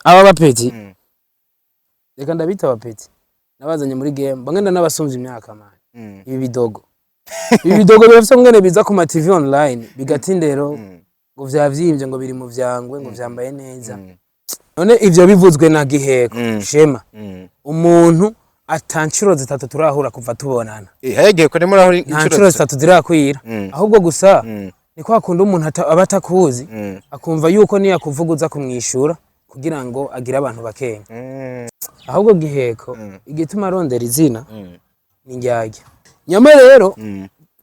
Aba bapeti, reka ndabita abapeti, nabazanye muri game, bamwe ndanabasumvye imyaka, man. Ibi bidogo birafise ngene biza ku ma TV online bigata indero, ngo vyavyimbye, ngo biri mu vyangwe, ngo vyambaye neza. None ivyo bivuzwe na Giheko Shema, umuntu ata ncuro zitatu turahura kuva tubonana. Eh, hagiye ko nimuri Nta ncuro zitatu zirakwira. Ahubwo gusa ni kwa kundi umuntu aba atakuzi, akumva yuko niyakuvuga uza kumwishura kugira ngo agire abantu bakenya. Ahubwo Giheko, igituma arondera izina ni ndyarya. Nyama rero,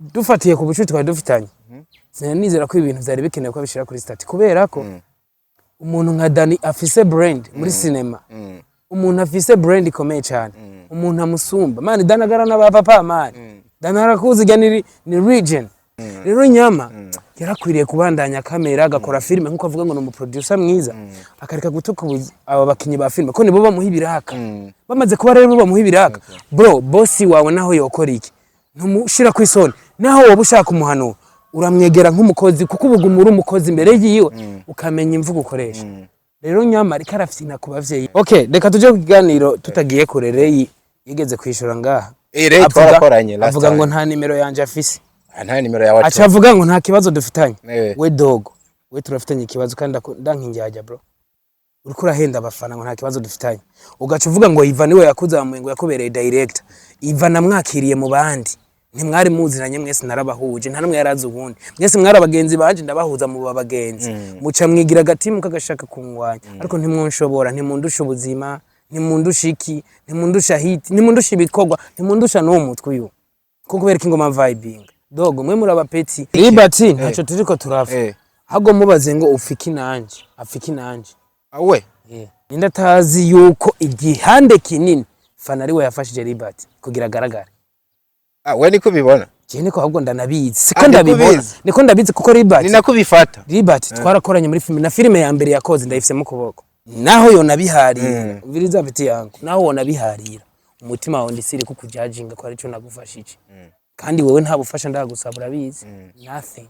dufatiye ku bucuti twari dufitanye, sinanizera ko ibintu vyari bikenewe ko abishira kuri statut, kubera ko umuntu nka Dani afise brand muri cinema, umuntu afise brand ikomeye cyane, umuntu amusumba, man. Dani agara n'aba papa, man. Dani arakuzi, irya ni region. Rero Nyama yarakwiriye kubandanya kamera, agakora filime nkuko avuga ngo ni umuproducer mwiza, akareka gutuka aba bakinyi ba filime, ko nibo bamuha ibiraka. Bamaze kuba rero bamuha ibiraka, bro, bosi wawe naho yokora iki, ntumushira ku isoni. Naho woba ushaka umuhanura, uramwegera nk'umukozi, kuko ubu uguma uri umukozi imbere yiwe, ukamenya imvugo ukoresha. Rero Nyama ariko arafyina ku bavyeyi. Okay, reka tuje ku kiganiro tutagiye kure. Reyi yigeze kwishura ngaha. Eh, Ray twarakoranye last Avuga ngo time. nta nimero yanje afise. Ah, nta nimero yawe. Aca avuga ngo nta kibazo dufitanye. We dogo, we turafitanye ikibazo, kandi ndankinjyajya, bro. Uriko urahenda abafana ngo nta kibazo dufitanye, ugaca uvuga ngo Ivan niwe yakuzamuye, ngo yakubereye director. Ivan namwakiriye mu bandi, ntimwari muzinanye mwese, narabahuje, nta numwe yarazi uwundi, mwese mwari abagenzi banje, ndabahuza mu bagenzi, muca mwigira agatimu kagashaka kungwanya, ariko ntimwonshobora, ntimundusha ubuzima, ntimundusha iki, ntimundusha hit, ntimundusha ibikorwa, ntimundusha n'uwo mutwe uyu, kuko kubera ko ingoma vibing. Dogo, mwe muri abapeti Liberty, ntaco turiko turapfa. Ahubwo mubaze ngo ufiki nanje, afiki nanje. Awe. Yeah. Ninde atazi yuko igihande kinini Fana ariwe yafashije Liberty kugira agaragare? Ah, we niko ubibona? Je niko, ahubwo ndanabizi, siko Ah, niko ndabibona. ubizi? Niko ndabizi, kuko Liberty, Ni nako ubifata. Liberty twarakoranye muri filime, na filime ya mbere yakoze ndayifise mu kuboko. Naho yonabiharira, umviriza petit yangu, naho wonabiharira, umutima wawe ndisiri kukujajinga ko arico nagufashije, kandi wewe nta bufasha ndagusaba, urabizi, nothing.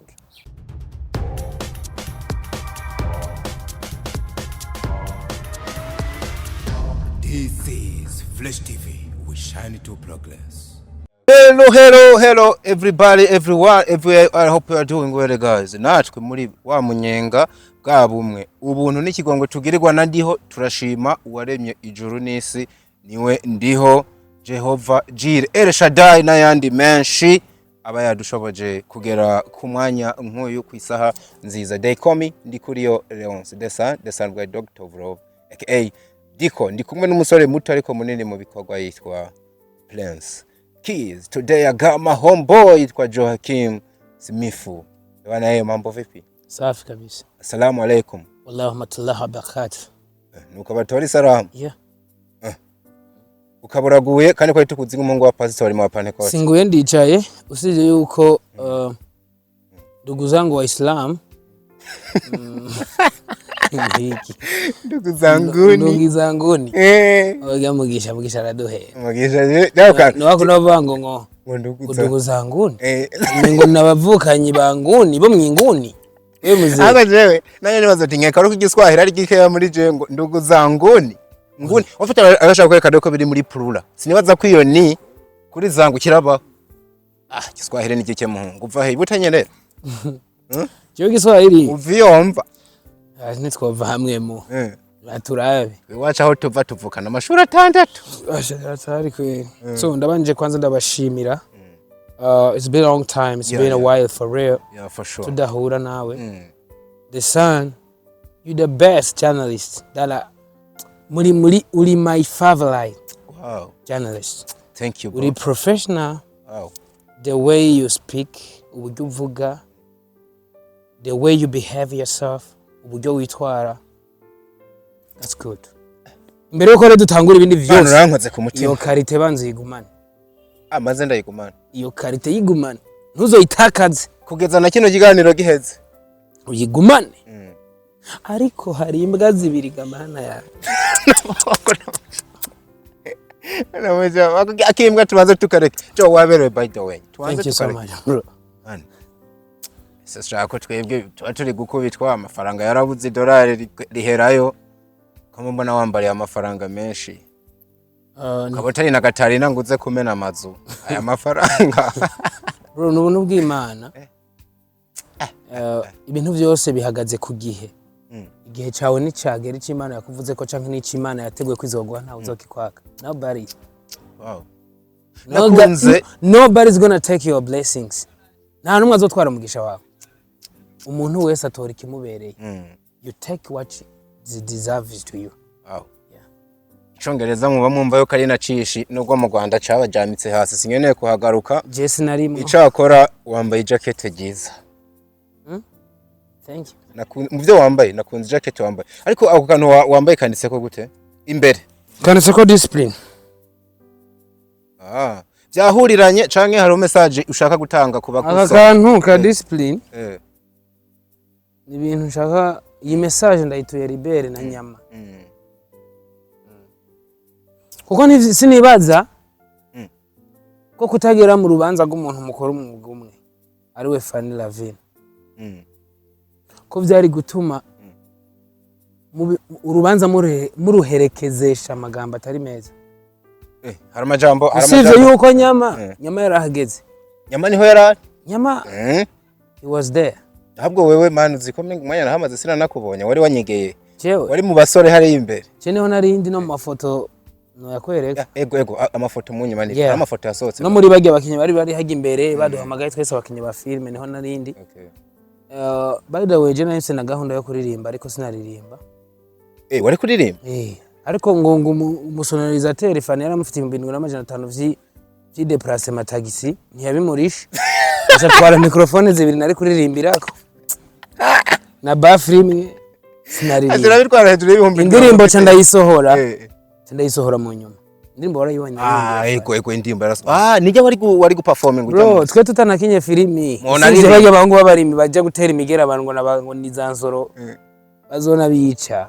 This is Flash TV. We shine to progress. Hello, hello, hello, everybody, everyone, everywhere. I hope you are doing well, guys. Natwe muri wa munyenga bwa bumwe. Ubuntu n'ikigongo tugirirwa na Ndiho, turashima uwaremye ijuru n'isi, niwe Ndiho, Jehova Jire, El Shaddai n'ayandi menshi aba yadushoboje kugera ku mwanya nk'uyu, ku isaha nziza. They call me Ndikuriyo Leonce, the son, the son by Dr. of Love, aka Diko. Ndi kumwe n'umusore muto ariko munini mu bikorwa yitwa Prince Keys. Today I got my homeboy yitwa Joachim Smifu. Bwana, yeye mambo vipi? Safi kabisa. Assalamu alaikum. Wallahi rahmatullahi wa barakatuh. Nuko batora isalamu. Yeah. Ukaburaguye kandi kwari tukuzi nk'umuhungu wa pastor mu wa Pentecost. Singuye, ndicaye, usibye yuko ndugu zangu wa Islam hiki Ndugu zanguni. Ndugu zanguni. Oya, Mugisha, Mugisha araduhera. Mugisha nawe. Niwako navuga ngo ngo ndugu za ndugu zanguni, ngo nabavukanyi banguni bo mwinguni, we muzee. Ahubwo jewe nanjye nibaza ati nkeka ari igiswahili ari gikeya muri jewe, ngo ndugu zanguni, nguni ufite arashaka kwerekana ko biri muri plural. Sinibaza ko iyo ni kuri zangu kirabaho. Ah, igiswahili ni gike, muhungu. Uva he butanyerera? Jewe Giswahili Uva iyo mva. Ah, ntitwova hamwe mu baturabe. Iwacu aho tuva tuvukana amashuri 6. Atari kweli. So ndabanje kwanza ndabashimira. It's been a long time. It's been a while for real. Yeah, for sure. Tudahura nawe. The Sun, you the best journalist that I, muri uri my favorite journalist. Thank you, bro. Uri professional. The way you speak, uburyo uvuga, the way you behave yourself, uburyo witwara. That's good. Mbere yuko rero dutangura ibindi Bana, vyose, urankoze ku iyo mutima. qualité banza uyigumane. Amaze ndayigumana. Iyo qualité yigumane, ntuzoyitakaze. Kugeza na kino kiganiro giheze. Uyigumane. Ariko hari imbwa zibiri gamana yawe. Akimbwa tubanze tukareka. Jo, waberewe, by the way. Tubanze Thank you so tukareka. much, bro. Mani. Ese shaka ko twebwe tuba turi gukubitwa, amafaranga yarabuze, idolari riherayo. Ko mbona wambariye amafaranga menshi, ukaba utari na Gatarina ngo uze kumena amazu aya mafaranga? Bro, ni ubuntu bw'Imana. Ibintu byose bihagaze ku gihe. Igihe cyawe nicagera, icyo Imana yakuvuze ko canke n'icyo Imana yateguye ko izoguha, ntawe uzokikwaka, nobody. No, nobody's gonna take your blessings. Nta n'umwe azotwara umugisha wawe. Umuntu wese atora ikimubereye. You take what is deserves to you. Yeah. Icongereza muba mwumva yuko ari na cishi, nubwo mu Rwanda cabajamitse hasi, sinkeneye kuhagaruka. Je sinarimwo. Icakora wambaye ijakete ryiza. Thank you. Mu byo wambaye nakunze ijakete wambaye, ariko ako kantu wambaye kanditseko gute imbere? Kanditse ko discipline. Ah, vyahuriranye canke hari message ushaka gutanga ku Aka bakusoma? kantu ka discipline ni ibintu nshaka, iyi message ndayituye Libere na Nyama, kuko sinibaza ko kutagera mu rubanza rw'umuntu mukora umwuga umwe, ariwe Fanny Lavine, ko byari gutuma urubanza muruherekezesha amagambo atari meza. Hari amajambo, hari Usibye amajambo. yuko Nyama, Nyama yarahageze. Nyama niho yarari. Nyama, he was there. Ahubwo wewe man, uzi ko umwanya nahamaze sinanakubonye, wari wanyegeye. Jewe? Wari mu basore hariya imbere. Je niho narindi, no mu mafoto noyakwereka. Ya, ego ego, amafoto mu nyuma ni amafoto yasohotse. No muri barya bakinyi bari hajya imbere, baduhamagaye twese abakinyi ba filime, niho narindi. By the way, je nahise na gahunda yo kuririmba, ariko sinaririmba. Wari kuririmba? Ariko ngo umusonorisateur Fani yaramufite 7500 vyi déplacement taxi, ntiyabimurisha, aca atwara microphone zibiri nari kuririmbirako na baffle imwe, sinaririmba. Zirabitwara hejuru y'ibihumbi Indirimbo ca ndayisohora. Ca ndayisohora mu nyuma. Indirimbo warayibonye? Ah. Naririmbye. Ego ego, indirimbo yaraso. Ah, nijya wari gu performing ujya Bro, twe tutanakinye filimi. Mubona Sinzi. aririmba. Barya abahungu b'abarimi bajya gutera imigera abantu ngo ngo ni za nsoro, bazona bica.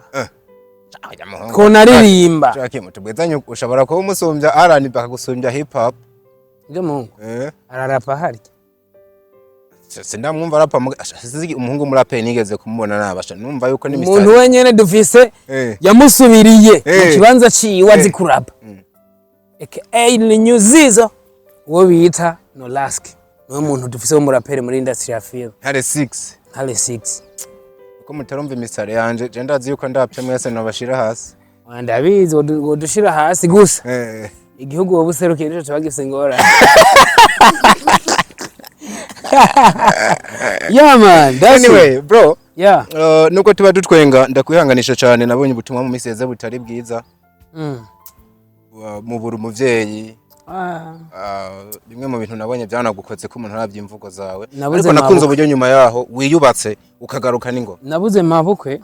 Ajya muhungu. Twonaririmba. Jackie, mutubwizanye, ushobora kuba umusumbya R&B, akagusumbya hip hop. Ibyo muhungu ararapa harya? Sindamwumva arapa sinzi umuhungu muraperi nigeze kumubona nabasha numva yuko ni Umuntu wenyene dufise yamusubiriye mu kibanza ciwe azi kurapa, aka ni Nyuzizo, uwo bita Nolask, niwe muntu dufise w'umuraperi muri industry ya film. Ntare 6. Ntare 6. Uko mutarumva imisare yanje, je ndazi yuko ndapye mwese nobashira hasi. Ndabizi, wodushira hasi gusa. Igihugu wowe userukiye nico kiba gifise ingorane. Yeah man, that's it. Anyway bro, nubwo tuba dutwenga, ndakwihanganisha cyane. Nabonye ubutumwa mu minsi yeze butari bwiza. Mubura umuvyeyi. Bimwe mu bintu nabonye byanagukoze ko umuntu arabye imvugo zawe. Nabuze Ariko nakunze mabukwe. uburyo nyuma yaho wiyubatse ukagaruka n'ingoma. Nabuze mabukwe,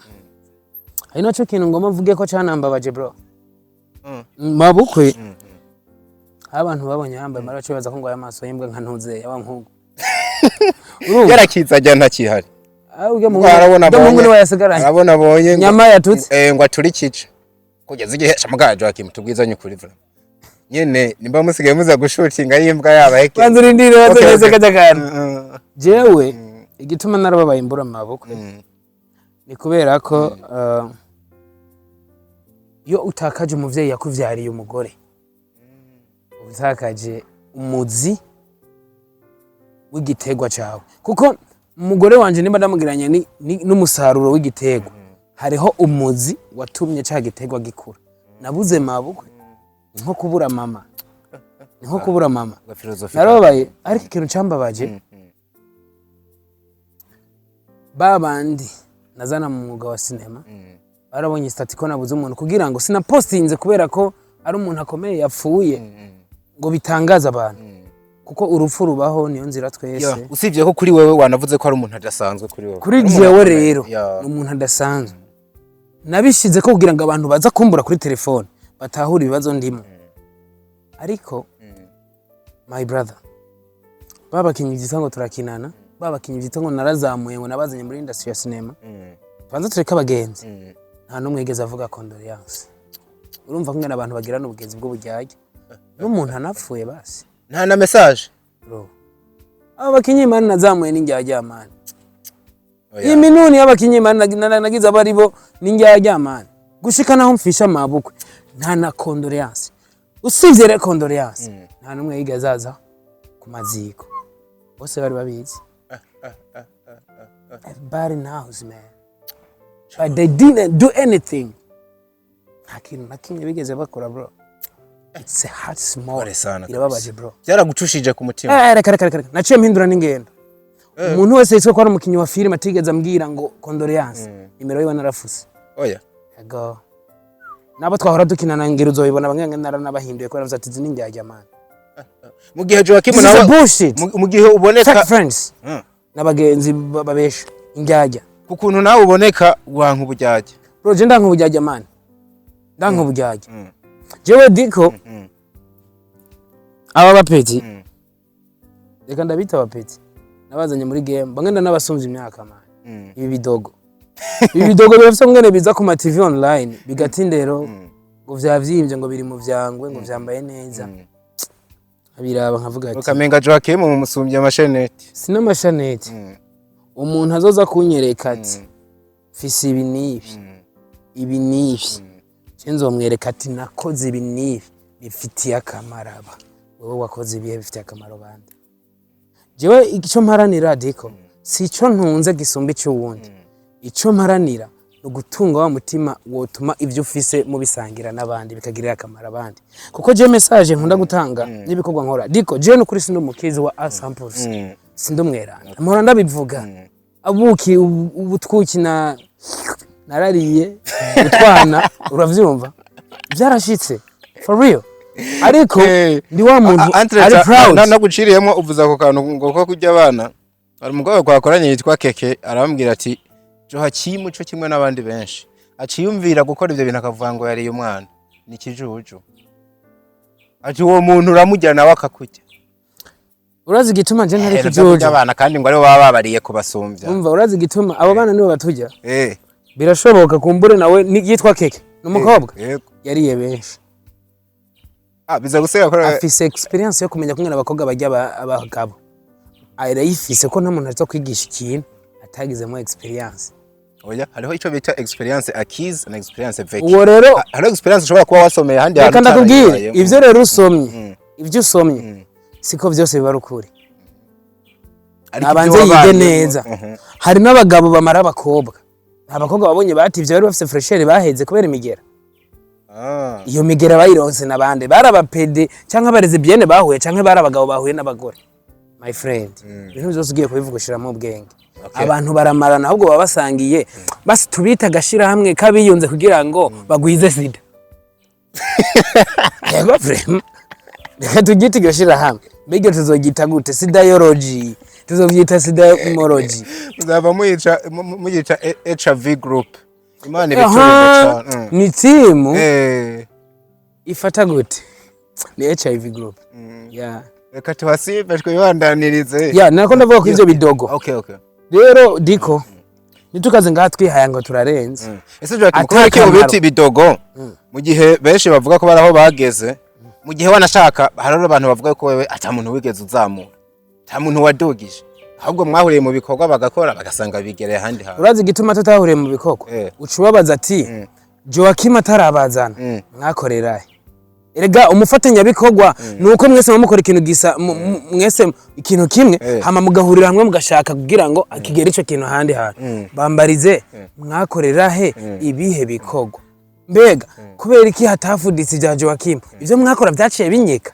ari naco kintu ngomba mvuge ko canambabaje bro. Mabukwe, aho abantu babonye yambaye amaraso baza ko ngo aya maso y'imbwa nka ntuze yaba nkungu. Urumva? Yarakiza ajya ntakihari. Ah, urya Ngo muhungu, arabona urya muhungu abonye niwe yasigaranye. Arabona abonye Nyama yatutse. Ngo aturikije kugeza igihe shamugaje Joachim, tubwizanye ukuri vra nyene, nimba musigaye muza gushutinga y'imbwa yaba heke. Banza urindire, banza neze kajya kantu. Jewe igituma narababaye imbura mabukwe ni kubera ko iyo utakaje umuvyeyi yakuvyariye umugore, uba utakaje umuzi w'igiterwa cawe, kuko umugore wanje nimba ndamugiranye n'umusaruro w'igiterwa, hariho umuzi watumye ca giterwa gikura. Nabuze mabukwe ni nko kubura mama, ni nko kubura mama. Filozofi. Narababaye, ariko ikintu cambabaje, ba bandi nazana mu mwuga wa sinema barabonye status ko nabuze umuntu, kugira ngo sinapostinze kubera ko ari umuntu akomeye yapfuye ngo bitangaze abantu, kuko urupfu rubaho, niyo nzira twese. Usibye ko kuri wewe wanavuze ko ari umuntu adasanzwe kuri wewe. Kuri Ari umuntu jewe akomeye. rero ni umuntu adasanzwe. Nabishize ko kugira ngo abantu baza kumbura kuri telefone batahure ibibazo ndimo. Ariko my brother, babakinyi vyitwa ngo turakinana, babakinyi vyitwa ngo narazamuye, ngo nabazanye muri industry ya cinema, tubanza tureke abagenzi, nta n'umwe yigeze avuga condoléance. Urumva ko ingene abantu bagirana ubugenzi bw'uburyarya n'umuntu anapfuye basi. Nta na message? Bro, abo bakinyi man nazamuye n'indyarya man. Oya. Iyi minuni y'abakinyi man nagize abo aribo n'indyarya man. Gushika naho mfisha amabukwe, nta na condoléance. Usibye rero condoléance, nta n'umwe yigeze aza ku maziko. Bose bari babizi. Everybody knows, man, but they didn't do anything. Nta kintu na kimwe bigeze bakora, bro. It's a heart small. Pole sana. Irababaje, bro. Byaragucushije ku mutima. Eh, reka, reka, reka, reka. Naciye mpindura n'ingendo. Umuntu wese yitwa ko ari umukinnyi wa filime atigeze ambwira ngo condoléance, nimero yiwe narafuse. Oya. Ego, nabo twahora dukinana, ngira uzoyibona, bamwe naranabahinduye kubera bavuze ati izi ni indyarya, man. Mu gihe Joachim This is a nawe bullshit. Mu gihe uboneka Fake friends n'abagenzi babesha indyarya. Ku kuntu nawe uboneka, wanka ubujyajya. Bro, je ndanka uburyarya, man, ndanka uburyarya. Jewe diko aba bapeti, reka ndabita abapeti, nabazanye muri game, bamwe ndanabasumvya imyaka, man. Ibi bidogo birafise ngene biza ku ma TV online bigata indero, ngo vyavyimbye, ngo biri mu vyangwe, ngo vyambaye neza. Abiraba nkavuga ati Ukamenga Joachim mumusumbye amasheneti. Sinamashaneti. Umuntu azoza kunyereka ati mfise ibi n'ibi, ibi n'ibi, je nzomwereka ati nakoze ibi n'ibi bifitiye akamaro aba. Wewe wakoze ibihe bifitiye akamaro bande? Jewe icyo mparanira, diko, si ico ntunze gisumba icy'uwundi. Ico mparanira ni ugutunga wa mutima wotuma ibyo ufise mubisangira n'abandi, bikagirira akamaro abandi, kuko je message nkunda gutanga n'ibikorwa nkora, diko, jewe n'ukuri sindi umukizi wa asamples, sindi umweranda, mpora ndabivuga. Abuki ubutwuki na narariye utwana, uravyumva, byarashitse for real, ariko ndi wa muntu ari proud. Naguciriyemo, uvuze ako kantu ngo ko kurya abana, hari umugabo twakoranye yitwa Keke, arambwira ati Joachim co kimwe n'abandi benshi aciyumvira gukora ivyo bintu, akavuga ngo yariye umwana ni ikijuju, ati uwo muntu uramurya nawe akakurya. Urazi igituma nje ntari Ibintu vyo kurya kijuju? abana kandi ngo aribo baba babariye kubasumbya. Umva, urazi igituma abo bana nibo batujya? Eh. Birashoboka kumbure nawe yitwa Keke, ni umukobwa Yego. yariye benshi. Ah, biza gusega ko Afise experience yo kumenya kumwe abakobwa barya abagabo, arayifise, ko nta muntu aza kwigisha ikintu atagizemo experience. Oya, hariho ico bita experience acquise na experience vécue. Uwo rero Hariho experience ushobora kuba wasomeye ahandi reka hantu ndakubwire. utarayibayemo. Ivyo rero usomye, ivyo usomye siko byose biba ari ukuri. Ariko Nabanze ibyo yige wabayemo, neza. Hari n'abagabo bamara abakobwa. Nta bakobwa babonye bativye bari bafise fraîcheur baheze kubera imigera? Iyo migera bayironse n'abandi bari abapede canke abarezi biene bahuye, canke bari abagabo bahuye n'abagore. My friend, ibintu byose ugiye kubivuga ushiramo ubwenge. Abantu baramarana, ahubwo baba basangiye, basi tubita agashirahamwe k'abiyunze kugira ngo bagwize sida. Yego, vraiment, reka tugite iryo shirahamwe. Mbega tuzogita gute? Sidayology? Tuzovyita sidamology? Muzava muyica HIV group. Imana ibiturinde cane. Ni timu ifata gute? Ni HIV group, yeah. Reka tuhasibe, twibandanirize. Yeah, nako ndavuga ko ivyo bidogo. Okay. Rero diko, ntitukaze ngaha twihaya ngo turarenze. Ese Joachim, Ata kubera iki akamaro. ubita ibidogo mu gihe benshi bavuga ko bari aho bageze, mu gihe wanashaka hari abantu bavuga ko wewe ata muntu wigeze uzamura, ata muntu wadugije, ahubwo mwahuriye mu bikorwa bagakora bagasanga bigereye ahandi hantu? Urazi igituma tutahuriye mu bikorwa? Uca ubabaza ati Joakim atarabazana mwakorerahe? Erega umufatanyabikorwa ni uko mwese muba mukora ikintu gisa, mwese ikintu kimwe, hama mugahurira hamwe mugashaka kugira ngo akigere ico kintu ahandi hantu. Bambarize mwakorera he, ibihe bikorwa? Mbega kubera iki hatafuditse ibya Joakim? Ivyo mwakora vyaciye binyika.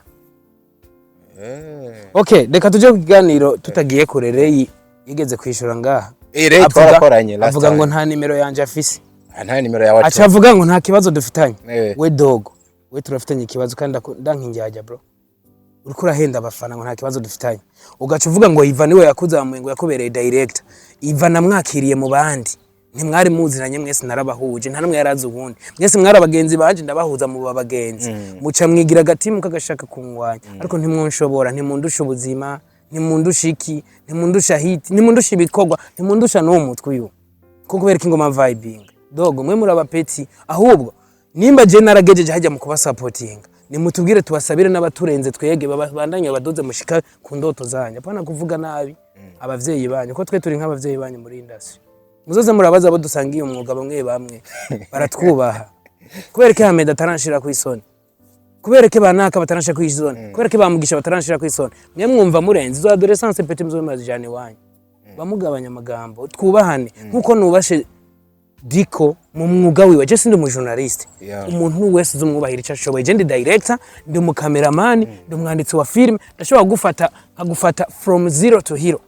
Okay, reka tuje ku kiganiro tutagiye kure. Reyi yigeze kwishura ngaha. Rey twarakoranye last Avuga ngo time. nta nimero yanje afise. Ah, nta nimero yawe. Aca avuga ngo nta kibazo dufitanye. We dogo, we turafitanye ikibazo, kandi ndankinjyajya, bro. Uriko urahenda abafana ngo nta kibazo dufitanye, ugaca uvuga ngo Ivan niwe yakuzamuye, ngo yakubereye director. Ivan namwakiriye mu bandi, ntimwari muziranye mwese, narabahuje, nta numwe yarazi uwundi. Mwese mwari abagenzi banje, ndabahuza mu bagenzi, muca mwigira agatimu kagashaka kungwanya, ariko ntimwonshobora, ntimundusha ubuzima, ntimundusha iki, ntimundusha hit, ntimundusha ibikorwa, ntimundusha n'uwo mutwe uyu, ko kubera ko ingoma vibing. Dogo, mwe muri abapeti. Ahubwo nimba je naragejeje hajya mu kubasapotinga, nimutubwire tubasabire n'abaturenze twege babandanye badoze mushika ku ndoto zanyu, apana kuvuga nabi abavyeyi banyu, ko twe turi nk'abavyeyi banyu muri industry. Muzoze murabaza abo dusangiye umwuga, bamwe bamwe baratwubaha. Kubera ko Ahmed ataranshira ku isoni, kubera ko banaka bataranshira ku isoni, kubera ko bamugisha bataranshira ku isoni, mwe mwumva murenze izo adolescence petit, muzo mazijana iwanyu. Bamugabanya amagambo, twubahane nkuko nubashe Diko mu mwuga wiwe. Je sindi umu journaliste. Umuntu wese uzumwubahira icyo ashoboye. Je ndi director, ndi umu cameraman, ndi umwanditsi wa film, ndashobora gufata nkagufata from zero to hero.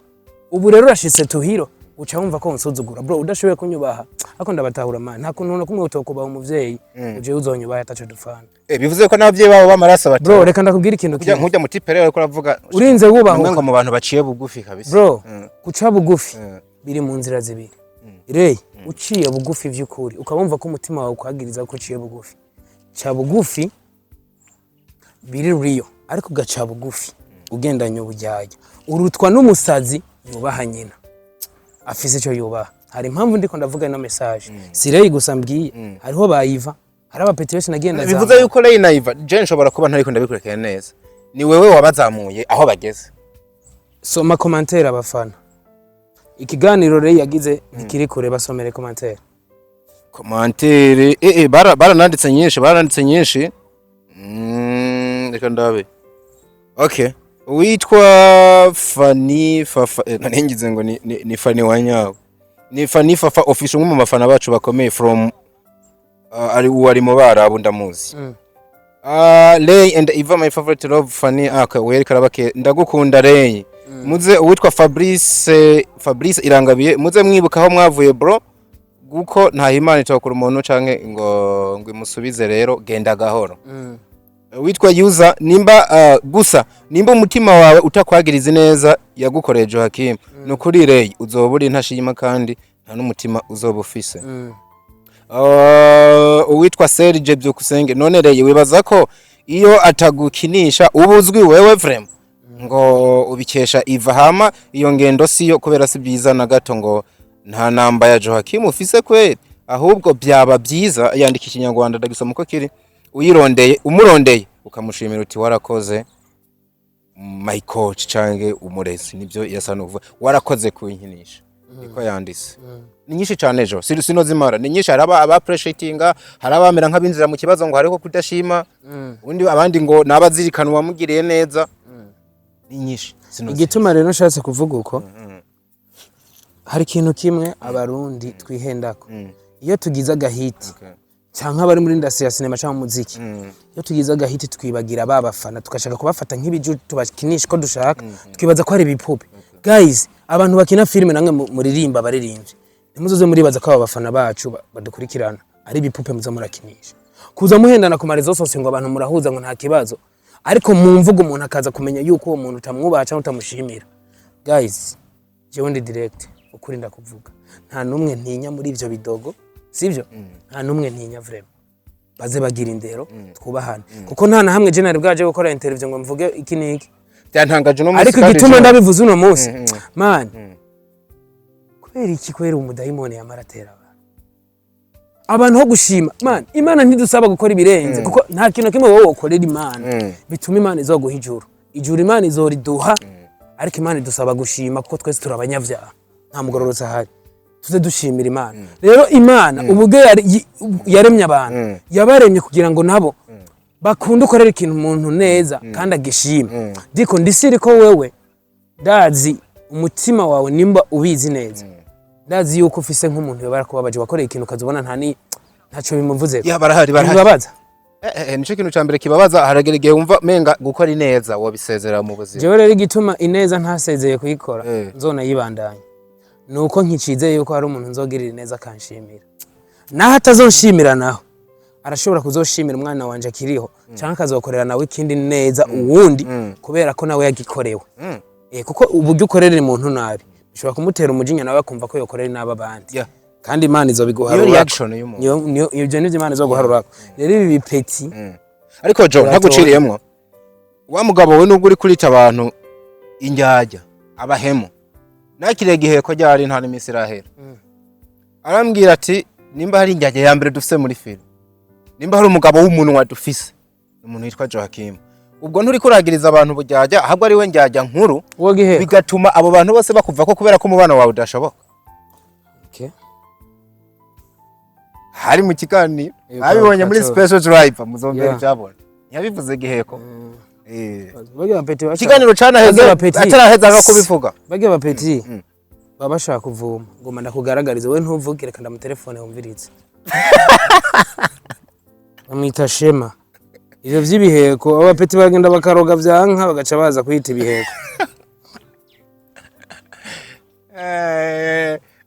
Ubu rero urashitse to hero, uca wumva ko unsuzugura, bro, udashoboye kunyubaha. Ariko ndabatahura, man, nta kuntu na kumwe utokubaha umuvyeyi, uje uzonyubaha ataco dufana. Bivuze ko n'abavyeyi babo b'amaraso bati Bro, reka ndakubwira ikintu nkujya kimwe. Nkujya mu type rero ariko aravuga Urinze wubahuka. Umwe ngo mu bantu baciye bugufi kabisa. Bro, guca bugufi biri mu nzira zibiri. Rey uciye bugufi vy'ukuri, ukaba wumva ko umutima wawe ukwagiriza ko uciye bugufi, ca bugufi biri real. Ariko ugaca bugufi ugendanye ubujyajya, urutwa n'umusazi yubaha nyina, afise icyo yubaha. Hari impamvu ndiko ndavuga ino message. Si Rey gusa mbwiye, hariho bayiva, hari aba petits benshi nagenda. Bivuze yuko Ray na Iva, je nshobora kuba ntariko ndabikurikirana neza, ni wewe wabazamuye aho bageze. Soma commentaire, abafana. Ikiganiro Rey yagize ntikiri kure, basomere commentaire. Commentaire barananditse nyinshi, barananditse nyinshi. Reka ndabe. Okay, uwitwa Fani Fafa, nari ngize ngo ni Fani wa nyawe, ni Fani Fafa official, umwe mu bafana bacu bakomeye from ari uwo ari mu Barabu, ndamuzi. Ray and Eva, my favorite love Fanny. Okay, wereka arabake, ndagukunda Ray. Muze uwitwa Fabrice Irangabiye, muze mwibuka aho mwavuye, bro, guko nta Imana itokura umuntu canke ngo imusubize. Rero genda gahoro. Witwa user nimba gusa nimba umutima wawe utakwagiriza neza yagukoreye Joachim, nukuri Ray uzoba uri ntashima kandi nta n'umutima uzoba ufise. Uwitwa Serge Byukusenge, none Ray wibaza ko iyo atagukinisha uba uzwi wewe vraiment ngo ubikesha Iva? Hama iyo ngendo siyo, kubera si byiza na gato ngo nta namba ya Joachim ufise kweri. Ahubwo byaba byiza yandika ikinyarwanda, ndagisoma uko kiri, uyirondeye, umurondeye ukamushimira uti warakoze my coach canke umurezi, nibyo yasa nukuvuga, warakoze kunkinisha, niko yanditse. Ni nyinshi cyane ejo sino zimara, ni nyinshi. Hari aba appreciatinga, hari abamera nk'abinjira mu kibazo ngo hariho kudashima undi, abandi ngo nabazirikana uwamugiriye neza. Ni nyinshi sino. Igituma rero nshatse kuvuga uko, hari ikintu kimwe Abarundi twihendako iyo tugize aga hit canke abari muri industry ya sinema cyangwa umuziki. Iyo tugize aga hit twibagira ba bafana, tugashaka kubafata nk'ibiju tubakinisha ko dushaka, twibaza ko ari ibipupe. Guys, abantu bakina filime namwe muririmba, abaririmbyi, ntimuzoze muribaza ko aba bafana bacu badukurikirana ari ibipupe muza murakinisha, kuza muhendana ku ma réseaux sociaux ngo abantu murahuza, ngo nta kibazo, ariko mu mvugo umuntu akaza kumenya yuko uwo muntu utamwubaha cyangwa utamushimira. Guys, jewe ndi direct, ukuri ndakuvuga. Nta numwe ntinya muri ivyo bidogo, sivyo? Nta numwe ntinya vraiment. Baze bagira indero, twubahane, kuko nta na hamwe je nari bwaje gukora interview ngo mvuge iki n'iki. Byantangaje uno munsi. Ariko kandi igituma ndabivuze uno munsi, man, kubera iki? Kubera umudayimoni yamara atera abantu ho gushima. Man, Imana ntidusaba gukora ibirenze, kuko nta kintu na kimwe wowe wokorera Imana bituma Imana izoguha ijuru. Ijuru Imana izoriduha, ariko Imana idusaba gushima, kuko twese turi abanyabyaha, nta mugororotsi ahari. Tuze dushimira Imana. Rero Imana uburyo yaremye abantu, yabaremye kugira ngo nabo bakunde ukorera ikintu umuntu neza kandi agishime. Diko ndisiri ko wewe ndazi umutima wawe, nimba ubizi neza, ndazi yuko ufise nk'umuntu yoba yarakubabaje, wakoreye ikintu ukazubona nta ni ntaco bimuvuze. Ya, barahari, barahari. Bibabaza. Nico kintu ca mbere kibabaza. Haragera igihe wumva menga gukora ineza wobisezera mu buzima. Jewe rero igituma ineza ntasezeye kuyikora, nzonayibandanya, nuko nkicizeye yuko hari umuntu nzogirira ineza akanshimira. Naho atazonshimira, naho arashobora kuzoshimira umwana wanje akiriho, canke akazokorera nawe ikindi neza uwundi, kubera ko nawe yagikorewe. Kuko uburyo ukorera umuntu nabi bishobora kumutera umujinya, nawe akumva ko yokorera inabi abandi. Kandi Imana izobiguharurako. Niyo reaction y'umuntu. Ibyo nivyo Imana izoguharurako. Rero ibi bi petits Ariko Jo, Uratora. ntaguciriyemwo wa mugabo we, nubwo uri kurita abantu indyarya, abahemu, nakiriye gihe ko ryari nta n'imisi irahera, arambwira ati nimba hari indyarya ya mbere dufise muri filime, nimba hari umugabo w'umunwa dufise, ni umuntu witwa Joachim. Ubwo nturi kuragiriza abantu uburyarya, ahubwo ari we ndyarya nkuru? Uwo giheko. Bigatuma abo bantu bose bakuva ko kubera ko umubano wawe udashoboka. Okay. Hari mu kiganiro. Yego, Babibonye muri kato. Special Driver, muzombera ivyabona. Ntiyabivuze Giheko. Barya bapeti bashaka- Ikiganiro canaheze Barya bapeti- ataraheza no kubivuga. Barya bapeti baba bashaka kuvuma. Ngoma ndakugaragariza, we ntuvuge, reka ndamutelefone wumvirize. Bamwita Shema. Ivyo vy'ibiheko, abo bapeti bagenda bakaroga vyanka, bagaca baza kwita ibiheko.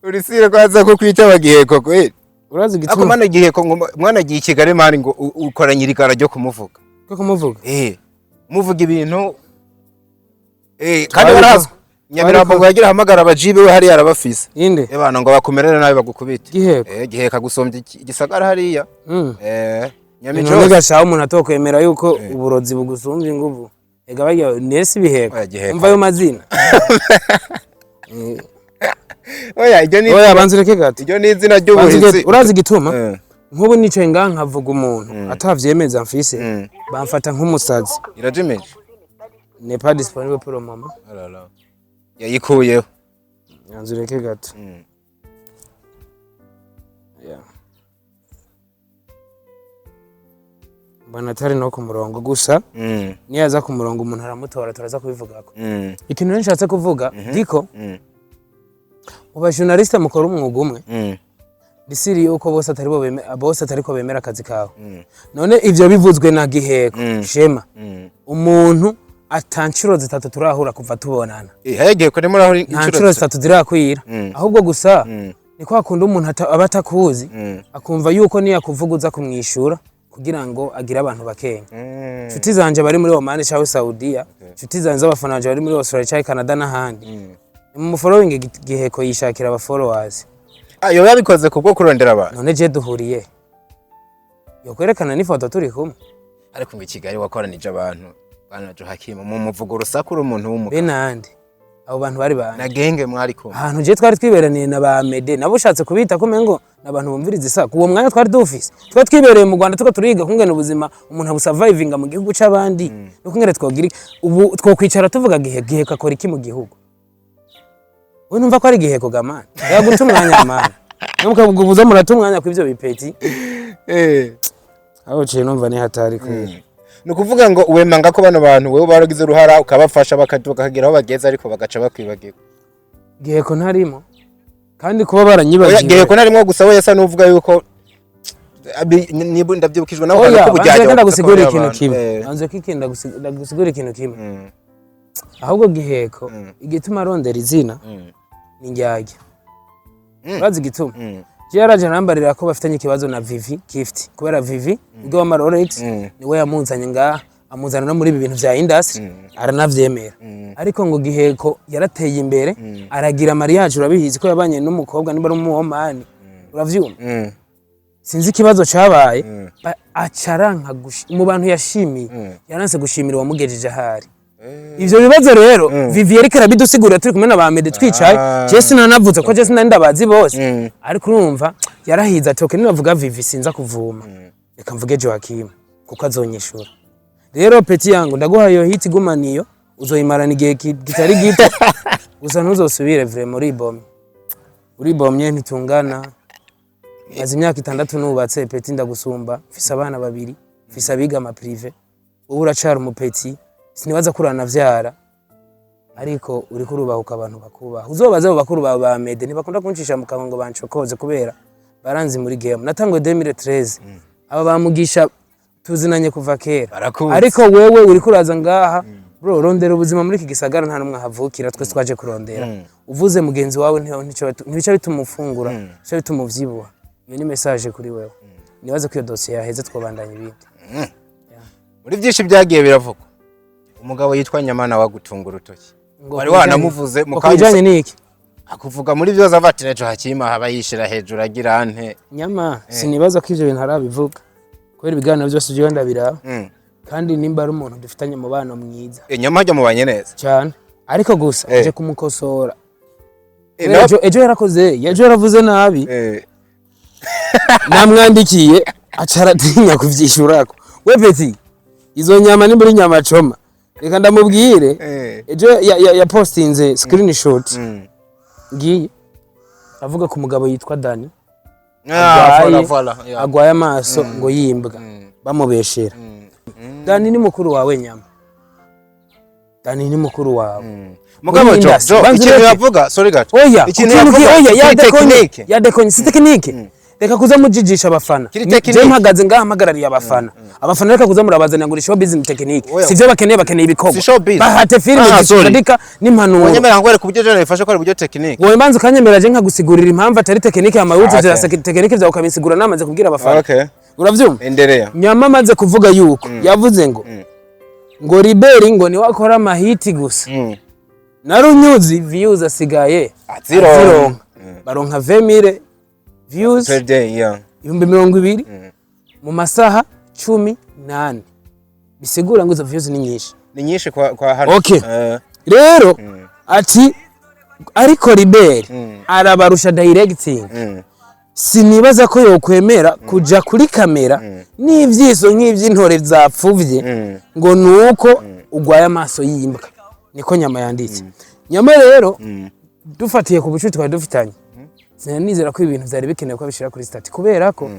Urisire kwaza ko kwita Giheko kweli. Urazi Ako igituma mana, Giheko ngo mwana agiye i Kigali man, ngo ukoranye irigara ryo kumuvuga. Ko kumuvuga? Muvuga ibintu kandi Twariko- barazwi. Nyamirambo ngo yagira ahamagara abajibe we hariya arabafise. Inde? Ebana ngo bakumerere nabi bagukubite. Giheko? Giheka gusombya igisagara hariya. None Nyamico. gashaho umuntu atokwemera yuko uburozi bugusumbya inguvu. Ega barya nesi ibiheko. Oya, Giheko. Umva ayo mazina. Oya, iryo ni Oya, banza ureke gato. Iryo ni izina Banza ry'ubuhizi. Urazi igituma? Nk'ubu nicaye ngaha nkavuga umuntu atavyemeza mfise, bamfata nk'umusazi. Irajimeje. N'est pas disponible pour le moment. Alala. Yayikuyeho. Yanze ureke gato. Yeah. Mbona atari no ku murongo gusa. Niyo aza ku murongo umuntu aramutora, turaza kubivugako. Ikintu rero nshatse kuvuga diko, mu bajournaliste mukora umwuga umwe, bisiri yuko bose atari bo bose atariko bemera akazi kawe. None ivyo bivuzwe na Giheko Shema, umuntu ata nshuro zitatu turahura kuva tubonana. Haye Giheko ni muri Nta nshuro zitatu zirakwira. Ahubwo gusa ni kwa kundi umuntu aba atakuzi, akumva yuko niyakuvuga uza kumwishura kugira ngo agire abantu bakenya. Inshuti zanje bari muri Oman cyangwa Saudiya, inshuti zanje z'abafana banje bari muri Australia cyangwa Canada n'ahandi, mu following Giheko yishakira aba followers. Ayo yabikoze kubwo kurondera abantu. None je duhuriye yokwerekana n'ifoto turi kumwe? Ariko ngo i Kigali wakoranije abantu, bwana Joachim, mu muvugo urusaku uri umuntu w'umugabo. Be nande? Abo bantu bari bande? Na genge mwari kumwe. Ahantu je twari twiberaniye na ba Mede nabo ushatse kubita ko mengo n'abantu bumviriza isaku. Uwo mwanya twari dufise, twari twibereye mu Rwanda, tuko turiga kungena ubuzima umuntu abusurvivinga mu gihugu c'abandi, no kungene twogira ubu twokwicara tuvuga gihe gihe kakora iki mu gihugu. We numva ko ari Giheko gamana yaguta umwanya mana, nukabugubuza murata umwanya kw'ivyo bipeti. Aho ciye numva ni hatari kweli. Ni ukuvuga ngo wemanga ko bano bantu wewe baragize uruhara ukabafasha bakagera aho bageze, ariko bagaca bakwibagirwa. Giheko ntarimo kandi kuba Oya, baranyibagiwe. Giheko ntarimwo, gusa we yasa n'uvuga yuko niba ndabyibukijwe nawe Oya, ko banze ubujyajya reka ndagusigura bavuga ko ikintu abantu. kimwe. Banze ko ikintu ndagusigura ikintu kimwe. Ahubwo Giheko igituma arondera izina ni ndyarya. Urazi igituma? Je yaraje arambarira ko bafitanye ikibazo na Vivi Gift, kubera Vivi ubwo wa Rolex niwe yamuzanye ngaha, amuzana no muri ibi bintu vya industry, aranavyemera. Ariko ngo Giheko yarateye imbere, aragira mariage, urabizi ko yabanye n'umukobwa niba ari umuwomani, uravyumva? Sinzi ikibazo cabaye, acaranka mu bantu yashimiye, yaranse gushimira uwamugejeje ahari. Ivyo bibazo rero Vivi yariko arabidusigurira turi kumwe na ba Mede twicaye. Je sinanavuze ko je sinari ndabazi bose, ariko urumva yarahize ati: "Okay, ninavuga Vivi sinza kuvuma, reka mvuge Joachim kuko azonyishura." Rero petit yangu, ndaguha iyo hit, gumaniyo uzoyimarana igihe kitari gito, gusa ntuzosubire. Vraiment uribomye, uribomye, ntitungana. Maze imyaka 6 nubatse, petit, ndagusumba, mfise abana babiri, mfise abiga ama privé. Wowe uracara umupetit, sinibaza ko uranavyara, ariko uriko urubahuka abantu bakubaha. Uzobaze abo bakuru bawe ba Mede, ntibakunda kuncisha mu kanwa ngo bancokoze kubera baranzi muri game natanguye 2013. Aba bamugisha tuzinanye kuva kera. Barakuzi. Ariko wewe uriko uraza ngaha, bro, rondera ubuzima muri iki gisagara, nta n'umwe ahavukira, twese twaje kurondera. Uvuze mugenzi wawe ntibica bituma ufungura, bica bituma uvyibuha. Iyo ni message kuri wewe. Nibaze ko iyo dosiye yaheze, twobandanya ibindi. Muri byinshi byagiye biravugwa, umugabo yitwa Nyamana wagutunga urutoki. Ngo Wari wanamuvuze mu ngo ku bijanye n'iki? Akuvuga muri byose avatira Joachim aba yishira hejuru agira ante. Nyama sinibaza ko ivyo bintu arabivuga kubera ibiganiro byose vyiwe ndabiraba, kandi nimba ari umuntu dufitanye umubano mwiza. Nyama hajya mubanye neza. Cyane, ariko gusa aje kumukosora. Kubera ejo yarakoze, ejo yaravuze nabi. Namwandikiye aca aratinya kuvyishurako. We petit, izo nyama nimba uri nyama coma, reka ndamubwire. Ejo yapostinze screenshot ngiye avuga ku mugabo yitwa Dani. Ah, agwaye voilà, voilà, yeah. agwaye amaso ngo yimbwa, bamubeshera. Dani ni mukuru wawe nyama, Dani ni mukuru wawe Mugabo muri jo industry. jo Banza ikintu ureke. yavuga, sorry gato. Oya, ikintu ikintu yavuga oya, kiri yadekonye. technique. Yadekonye, si technique. Reka kuza mujijisha abafana. Kiri technique. Je mpagaze ngaha mpagarariye abafana. Abafana, reka kuza murabazanira ngo ni showbiz, ni technique. Oya. Sivyo bakeneye, bakeneye ibikorwa. Si showbiz. Bahate filime Ah, sorry. zifatika n'impanuro. Wanyemera ngwere ku buryo je nabifashe ko ari buryo technique. Wowe mbanza ukanyemera, je nkagusigurira impamvu atari technique, hama wutse vya technique vyawe ukabisigura namaze kubwira abafana. Okay. Uravyumva? Endelea. Nyama amaze kuvuga yuko yavuze ngo Riberi ngo niwe akora amahiti gusa, na Runyuzi views asigaye Azironka. azironka, baronka 20 000 views Per day, yeah. 20,000 mu masaha 14, bisigura ngo izo views ni nyinshi. Ni nyinshi kwa hano. Okay. Rero ati ariko Riberi arabarusha directing, sinibaza ko yokwemera kuja kuri kamera n'ivyiso nk'ivy'intore zapfuvye ngo nuko ugwaye amaso y'imbwa. Niko nyama yanditse. Nyama rero, dufatiye ku bucuti twari dufitanye, sinanizera ko ibintu vyari bikenewe ko abishira kuri statut, kubera ko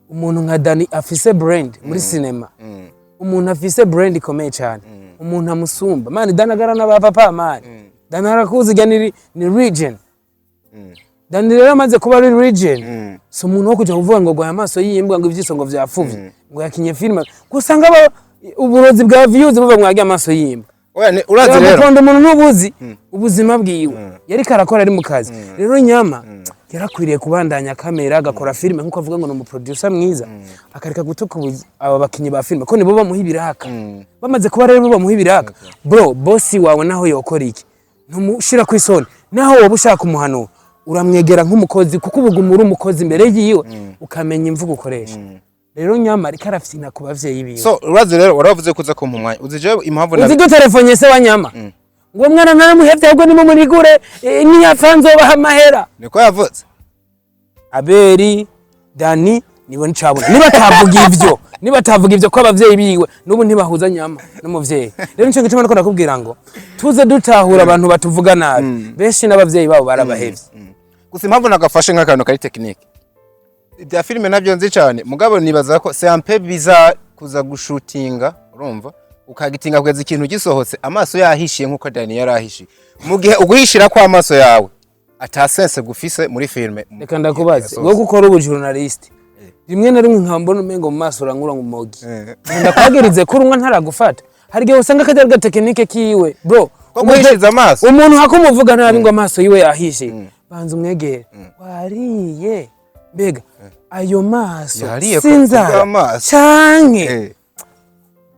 umuntu nka Dani afise brand muri cinema, umuntu afise brand ikomeye cyane, umuntu amusumba man, Dani agara n'abapapa man, Dani arakuzi ni legend. Dani rero amaze kuba ari legend, si umuntu wo kuja kuvuga ngo gwaye amaso y'imbwa, ngo ivyiso ngo vyapfuvye, ngo yakinye filime gusanga uburozi bwa views buva mwagiye amaso y'imbwa. Oya, urazi rero. Gukunda umuntu n'ubuzi ubuzima bwiwe yariko arakora ari mu kazi. Rero nyama yarakwiriye kubandanya kamera, agakora filime nkuko avuga ngo ni umuproducer mwiza, akareka gutuka aba bakinyi ba filime ko nibo bamuha ibiraka. Bamaze kuba rero bamuha ibiraka, bro, bosi wawe naho yokora iki ntumushira ku isoni. Naho woba ushaka umuhanura, uramwegera nk'umukozi, kuko ubu uri umukozi imbere yiwe, ukamenya imvugo ukoresha. Rero nyama ariko arafyina ku bavyeyi biwe. So urazi rero, waravuze kuza kumpa umwanya, uzi jewe impamvu Uzi dutelefone se wa nyama ngo mwana naramuhevye, ahubwo nimumurigure, niyapfa nzobaha amahera. Niko yavuze. Aberi Dani nibo ncabona niba atavuga ivyo ko abavyeyi biwe n'ubu ntibahuza nyama n'umuvyeyi. Rero nico gituma niko ndakubwira ngo tuze dutahura abantu batuvuga nabi, benshi n'abavyeyi babo barabahevye. Gusa impamvu nagafashe nk'akantu kari technique, ibya filime nabyo nzi cyane, mugabo nibaza ko c'est un peu bizarre kuza gushutinga, urumva, ukagitinga kugeza ikintu gisohotse amaso yahishiye nkuko Dani yarahishiye, mu gihe uguhishira ko amaso yawe ata sense gufise muri filime. Reka ndakubaze, wowe gukora ubu journalist, rimwe na rimwe nkaba mbona umengo mu maso urankura ngo umogi, ndakwagirize ko urumwa ntaragufata. Hari igihe usanga kajya ga technique kiwe, bro. Ko guhishiza amaso. Umuntu hakumuvuga nabi ngo amaso yiwe yahishe, banza umwegere: wariye? Mbega ayo maso Yariye sinzara kubw'amaso. canke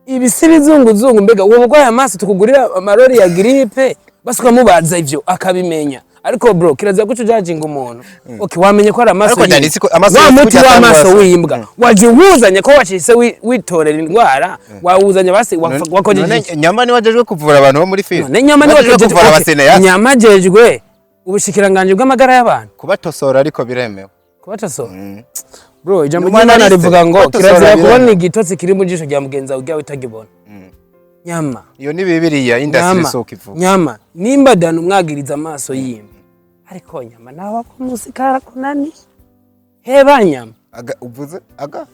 ibisi bizunguzungu? Mbega uwo burwaye amaso tukugurira amarori ya grippe? Basi ukamubaza ivyo akabimenya. Ariko bro, kirazira guca ujajinga umuntu. Okay, wamenye ko ari amaso Ariko y'imbwa. Dani, siko amaso Wa yose muti burya w'amaso atangwa. w'imbwa waje uwuzanye ko wacitse witorera indwara, wawuzanye basi wakojeje None iki? nyama niwe ajejwe kuvura abantu bo muri filime? None nyama ni Ajejwe wakojeje kuvura okay. aba cinéastes? Nyama ajejwe ubushikiranganji bw'amagara y'abantu. Kubatosora ariko biremewe. Kubatasora, bro, ijambo Ni ry'Imana umwanaliste. rivuga ngo Kubatosora kirazira biremewe. kubona igitotsi kiri mu jisho rya mugenzi wawe ujya utagibona, nyama. Iyo ni Bibiliya industry. Nyama, Soko ivuga. nyama, nimba Dani umwagiriza amaso yimba, ariko nyama nawe ako karakunaniye, heba nyama. Aga uvuze aga.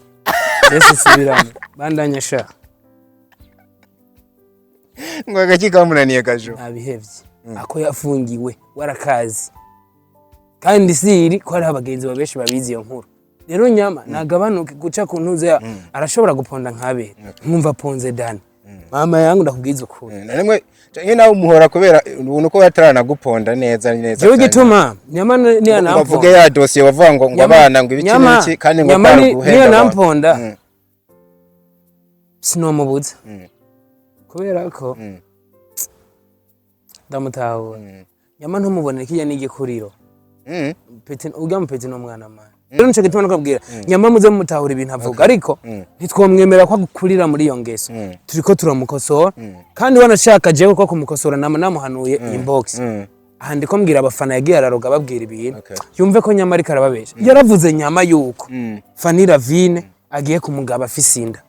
Yesu, subiramo, bandanya sha. Ngo agaki kamunaniye gajo? Ntabihevye ako yafungiwe warakazi, kandi siri ko hariho abagenzi babenshi babizi iyo nkuru. Rero nyama nagabanuke guca ku ntuze arashobora guponda nk'abere, nkumva aponze Dani, mama yangu, ndakubwiza ukuri. Na rimwe canke nawe umuhora kubera ubuntu ko yataranaguponda neza neza Jewe cyane. igituma nyama niya Ngo bavuge namponda ya dosiye bavuga ngo abana ngo ibiki n'ibiki, kandi ngo nyama kwari uguhenda niyo abantu. namponda, sinomubuza kubera ko ndamutahura. Nyama ntumubonere kijya n'igikuriro. Peti ujya mu peti n'umwana mwana. Rero nico gituma nakubwira nyama muze mumutahura ibintu avuga, ariko ntitwomwemera ko akurira muri iyo ngeso. Turiko turamukosora, kandi wanashaka jewe ko kumukosora nama namuhanuye inbox. Aha ndiko mbwira abafana yagiye araroga ababwira ibintu, yumve ko nyama ariko arababesha. Yaravuze nyama yuko Fanny Lavine agiye kumugaba afise inda.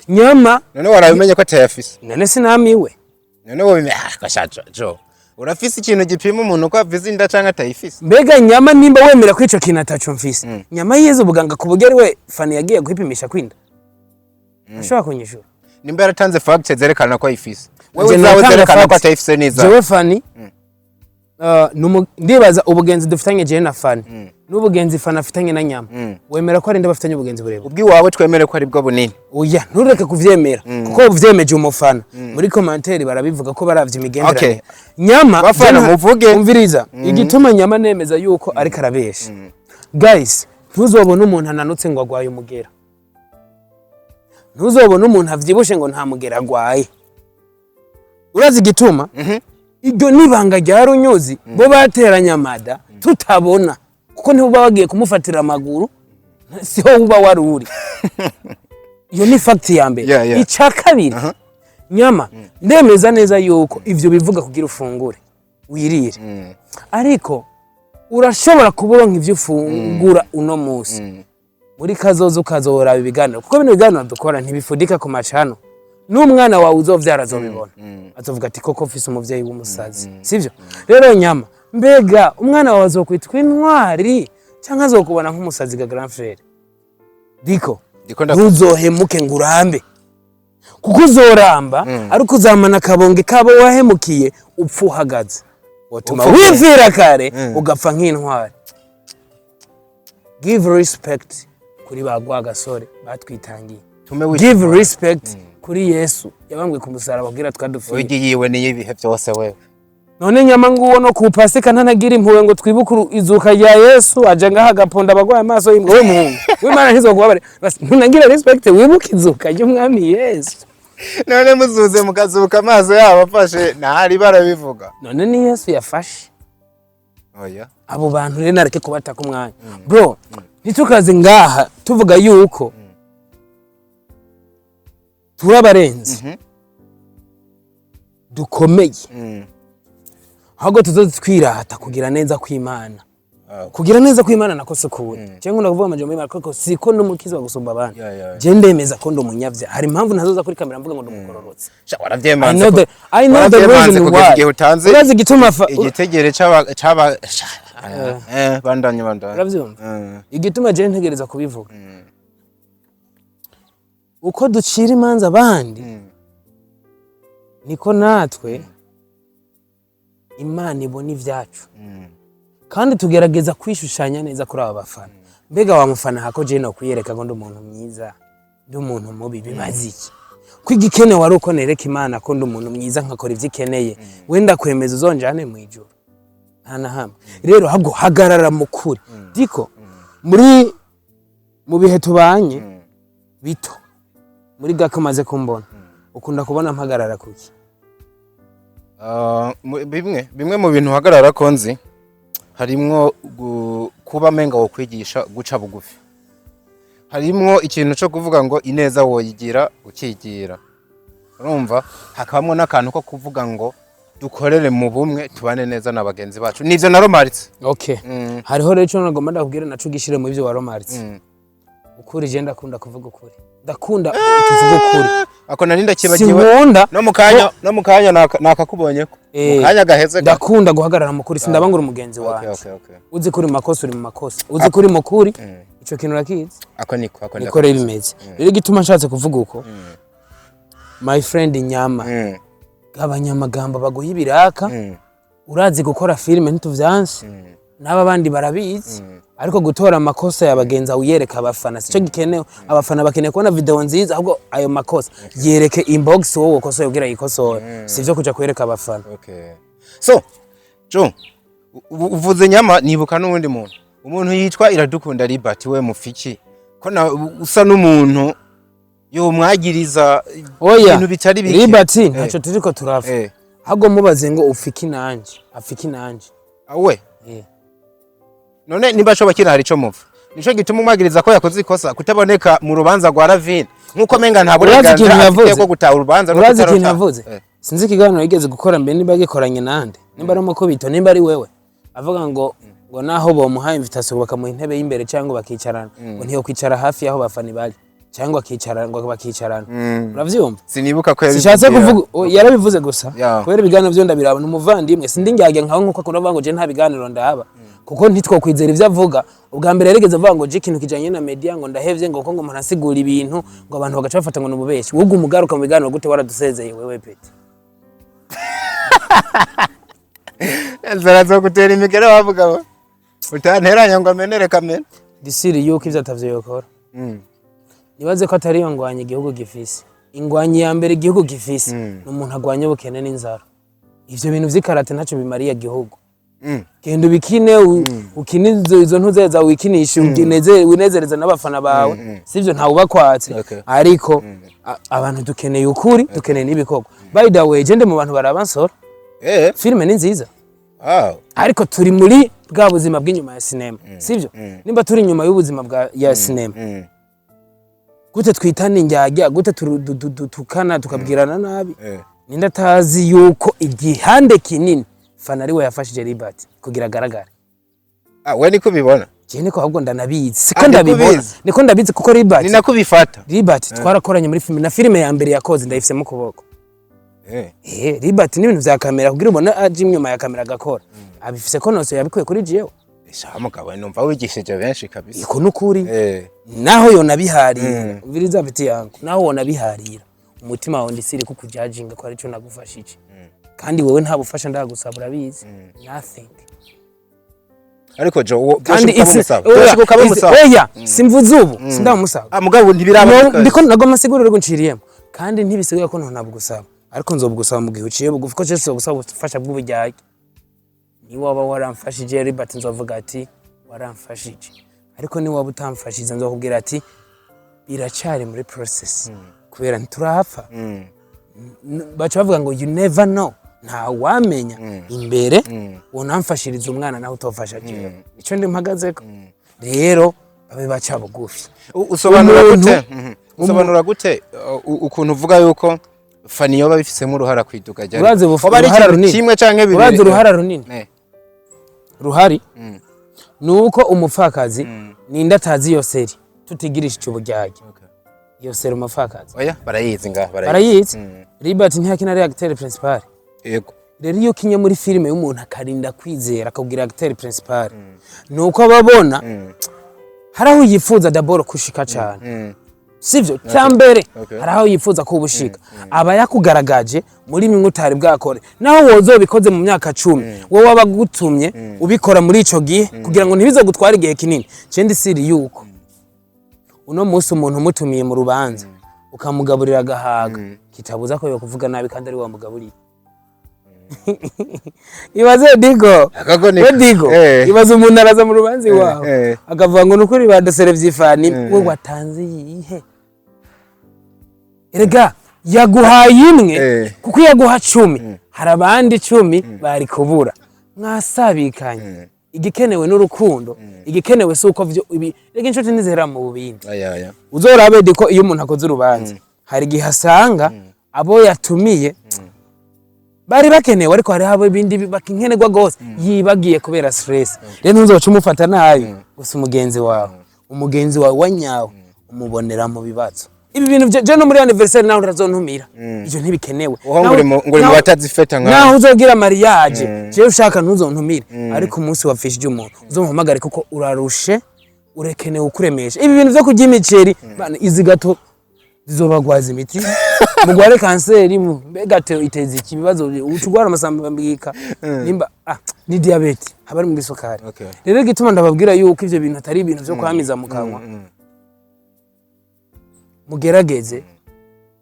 Nyama None warabimenye ko atayafise? None sinamiwe. None wowe ah kashajo jo Urafise ikintu gipima umuntu ko afise inda canke atayifise? Mbega Nyama, nimba wemera ko ico kintu ataco mfise, Nyama yize ubuganga ku buryo ari we Fani yagiye kwipimisha kwinda? Ashobora kunyishura? Nimba yaratanze fact zerekana ko ayifise, wewe Je zawe notanga zerekana ko facts. atayifise niza? Jewe Fani, ndibaza ubugenzi dufitanye jewe na Fani n'ubugenzi Fani afitanye na Nyama, wemera ko ari nde bafitanye ubugenzi burebure? Ubw'iwawe twemere ko ari bwo bunini. Oya, ntureke kuvyemera, kuko uvyemeje umufana muri commentaire barabivuga ko baravye imigenderanire. Nyama Bafana, muvuge. Umviriza igituma Nyama nemeza yuko ariko arabesha. Guys, ntuzobone umuntu ananutse ngo agwaye umugera, ntuzobone umuntu avyibushe ngo nta mugera agwaye. Urazi igituma? Iryo nibanga rya runyuzi bo bateranye amada tutabona, kuko ntibuba bagiye kumufatira amaguru, siho uba wari uri. Iyo ni fact ya mbere. Icya kabiri, Nyama ndemeza neza yuko ivyo bivuga kugira ufungure wirire, ariko urashobora kuba uronka ivyo ufungura uno munsi, muri kazoza ukazoraba ibiganiro, kuko bino biganiro dukora ntibifudika ku macano. N'umwana wawe uzovyara azobibona, azovuga ati: "Koko mfise umuvyeyi w'umusazi." Sivyo? Rero Nyama, mbega umwana wawe azokwitwa intwari canke azokubona nk'umusazi? Ga grand frère Diko, Ndiko ntuzohemuke ngo urambe, kuko uzoramba ariko uzamana akabonge kabo wahemukiye, upfa uhagaze. Wotuma Upfa wipfira kare, ugapfa nk'intwari. Give respect kuri ba Rwagasore batwitangiye. Tume witwa Give respect kuri Yesu yabambwe ku musaraba kugira twadupfire. Wigi yiwe niyo ibihe byose wewe. None Nyama nguwo no ku Pasika ntanagira impuhwe ngo twibuke izuka rya Yesu, aja ngaha agaponda abagwaye amaso y'imbwa. We muhungu w'Imana, ntizokubabare basi ntunagira respect wibuke izuka ry'umwami Yesu? None muzuze mukazuka amaso yabo afashe, ntahari barabivuga. None ni Yesu yafashe? Oya. Abo bantu rero nareke kubataka umwanya, bro. Ntitukaze ngaha tuvuga yuko turabarenze, dukomeye, ahubwo tuzoze twirata kugira neza kw'Imana. Kugira neza kw'Imana nako sukuri. Cyangwa nkunda kuvuga amajambo y'Imana, kuko siko n'umukiza gusumba abandi. Je ndemeza ko ndi umunyabyaha. Hari impamvu ntazoza kuri kamera mvuga ngo ndi umugororotsi. Sha, I waravyemanze. know I know the Waravyemanze reason kugeza why. igihe utanze Urazi igituma igitegere c'aba bandanye bandanye. Uravyumva? Igituma je ntegereza kubivuga, uko ducira imanza abandi, niko natwe Imana ibona ibyacu, kandi tugerageza kwishushanya neza kuri aba bafana. Mbega wa mufana, hako je no kwiyereka ngo ndi umuntu mwiza, ndi umuntu mubi, bimaze iki? Ko igikenewe ari uko nereka Imana ko ndi umuntu mwiza, nkakora ivyo ikeneye, wenda kwemeza uzonjane mu ijuru? Nta na hamwe. Rero ahubwo hagarara mu kuri. Diko, muri mu bihe tubanye bito, muri gake umaze kumbona, ukunda kubona mpagarara kuki? Ah, bimwe mu bintu uhagarara ko nzi harimwo kuba menga wo kwigisha guca bugufi, harimwo ikintu cyo kuvuga ngo ineza woyigira ukigira, urumva, hakabamwo n'akantu ko kuvuga ngo dukorere mu bumwe, tubane neza na bagenzi bacu. Nivyo naromaritse. Okay. Hariho rero ico nagomba ndakubwira naco ugishire mu ivyo waromaritse. Ukuri, je ndakunda kuvuga ukuri, ndakunda tuvuga ukuri. Ako nari ndakibagiwe. Sinkunda No mu kanya nakakubonyeko mu kanya gaheze Ndakunda guhagarara mu kuri, sindabangura umugenzi wanje. Uzi ko uri mu makosa, uri mu makosa. Uzi ko uri mu kuri, ico kintu urakizi. Ako niko ako. Niko rero bimeze. Rero igituma nshatse kuvuga uko, my friend Nyama, gabanya amagambo baguha ibiraka. Urazi gukora filime, ntituvyanse, n'aba bandi barabizi, ariko gutora amakosa ya bagenzi uyereka abafana sico gikenewe. Abafana bakeneye kubona video nziza. Ahubwo ayo makosa yereke inbox wowe ukosoye kugira yikosore, sivyo kuja kwereka abafana. Okay. So, Jo, uvuze Nyama nibuka n'uwundi muntu. Umuntu yitwa Iradukunda Libert, we mufiki. Ko na usa n'umuntu yo mwagiriza Oya, ibintu bitari bike. Liberty ntaco turiko turapfa. Ahubwo mubaze ngo ufiki nanje, afiki nanje. Awe. Eh. None nimba shoba kira hari ico muva. Nico gituma umwagiriza ko yakoze ikosa kutaboneka mu rubanza rwa Ravine. Nkuko menga nta Urazi ikintu burenganzira afite yavuze? bwo gutaha urubanza no Urazi ikintu kutarutaha. yavuze? Sinzi ikiganiro yigeze gukora mbere, nimba yagikoranye nande, nimba ari umukubito, nimba ari wewe, avuga ngo naho bomuhaye invitation bakamuha intebe y'imbere cyangwa bakicarana, ngo ntiyokwicara hafi y'aho bafani bari. Cyangwa akicara, ngo bakicarana, uravyumva? Sinibuka ko Sishatse yabivuze. kuvuga, oh, yarabivuze gusa. Kubera ibiganiro byo ndabiraba, ni umuvandimwe, sindi njyajya nkawe nkuko akunda kuvuga ngo je nta biganiro ndahaba, kuko ntitwokwizera ivyo avuga. Ubwa mbere yarigeze avuga ngo je ikintu kijanye na media ngo ndahevye, ngo ko ngo umuntu asigura ibintu ngo abantu bagaca bafata ngo ni ububeshi. Wowe umugaruka mu biganiro gute? Waradusezeye wewe, petit. Zara zo gutera imigere wavuga we. Utanteranya ngo amenere kamena. Disiri yuko ivyo atavyo yokora. Nibaze ko atari iyo ngwanyi igihugu gifise. Ingwanyi ya mbere igihugu gifise ni umuntu agwanya ubukene n'inzara. Ivyo bintu vy'ikarate ntacyo bimariye igihugu. Genda ubikine, ukine izo ntuze zawe, wikinishe, winezereze n'abafana bawe, sivyo? Ntawe ubakwatse. Ariko abantu dukeneye ukuri, dukeneye n'ibikorwa. By the way, je ndi mu bantu baraba Nsoro. Filime ni nziza, ariko turi muri bwa buzima bw'inyuma ya sinema, sivyo? Nimba turi inyuma y'ubuzima bwa ya sinema, gute twitana indyarya? Gute tukana tukabwirana nabi? Ninde atazi yuko igihande kinini Fana ariwe yafashije Libert kugira agaragare? Ah, we niko ubibona? Je niko, ahubwo ndanabizi, siko Ah, niko ndabibona. ubizi? Niko ndabizi, kuko Libert Ni nako ubifata? Libert twarakoranye muri filime, na filime ya mbere yakoze ndayifise mu kuboko. Libert n'ibintu vya kamera, kugira ubone aje inyuma ya kamera agakora, abifise ko nose yabikuye kuri jewe. Sha mugabo, numva wigishije benshi kabisa. Iko nukuri. Naho yonabiharira, umviriza petit yangu, naho wonabiharira, umutima wawe ndisiri kukujajinga ko arico nagufashije, kandi wewe nta bufasha ndagusaba, urabizi, nothing. Ariko jo uwo Kandi byose ukabumusaba. oya, Byose ukabumusaba. Oya, simvuze ubu sindamusaba. Ah, mugabo ntibiraba. No, ndiko nagomba nsigurire ko nciriyemo, kandi ntibisigaye ko ntonabugusaba, ariko nzobugusaba mu gihe uciye bugufi, ko jewe gusaba ubufasha bw'ubujyage. Niba waba waramfashije Robert, nzovuga ati waramfashije, ariko niba waba utamfashije, nzokubwira ati biracari muri process, kubera ntiturapfa. Baca bavuga ngo you never know, nta wamenya imbere wonamfashiriza umwana nawe utofasha jewe. Ico ndi mpagazeko rero, babe baca bugufi. Usobanura Umuntu- gute? Usobanura gute ukuntu uvuga yuko Fani yoba bifisemo uruhara kwiduka rya Urazi Hoba ari uruhara ikintu runini. kimwe canke bibiri? Urazi uruhara runini ruhari ni uko umupfakazi, ninde atazi iyo série tutigirishije uburyarya? Iyo série umupfakazi. Oya, barayizi ngaha, barayizi. Barayizi. Robert ntiyakina ari acteur principal? Yego. Rero iyo ukinye muri filime y'umuntu akarinda kwizera akabwira acteur principal, ni uko ababona hari aho yifuza d'abord kushika cane, sivyo? Cya mbere, hari aho yifuza kuba ushika, aba yakugaragaje muri bimwe utari bwakore. Naho wozobikoze mu myaka 10, wowe waba agutumye ubikora muri ico gihe kugira ngo ntibize gutwara igihe kinini. Cendi siri yuko uno munsi umuntu umutumiye mu rubanza ukamugaburira agahaga, kitabuza ko yokuvuga nabi kandi ari wamugaburiye. Ibaze Digo. Akago We Digo, ibaze umuntu araza mu rubanza iwawe, akavuga ngo nukuri baduserevye ifani, we watanze yihe? Erega yaguhaye imwe, kuko iyo yaguha 10 hari abandi 10 bari kubura. Mwasabikanye. Igikenewe n'urukundo, igikenewe si uko vyo ibi. Rega inshuti ntizihera mu bubindi. Aya aya. Uzorabe Diko, iyo umuntu akoze urubanza, hari igihe asanga abo yatumiye bari bakenewe, ariko hariho abo ibindi bakinkenerwa gose yibagiye kubera stress. Rero ntuzoca umufata nabi gusa. Umugenzi wawe, umugenzi wawe wa nyawe, umubonera mu bibazo. Ibi bintu je no muri anniversaire naho urazontumira, ivyo ntibikenewe. Uho nguri mu batazifeta nka Naho uzogira mariage, jewe ushaka ntuzontumire, ariko umunsi wapfishije umuntu uzomuhamagare, kuko urarushe, urekenewe ukuremesha. Ibi bintu vyo kurya imiceri bana, izi gato zizobagwaza imiti, mugware kanseri, mbega iteza iki ibibazo? Uca ugwara amasambambika nimba ni diabète, haba ari mu isukari. Rero igituma ndababwira yuko ivyo bintu atari ibintu vyo kwamiza mu kanwa, mugerageze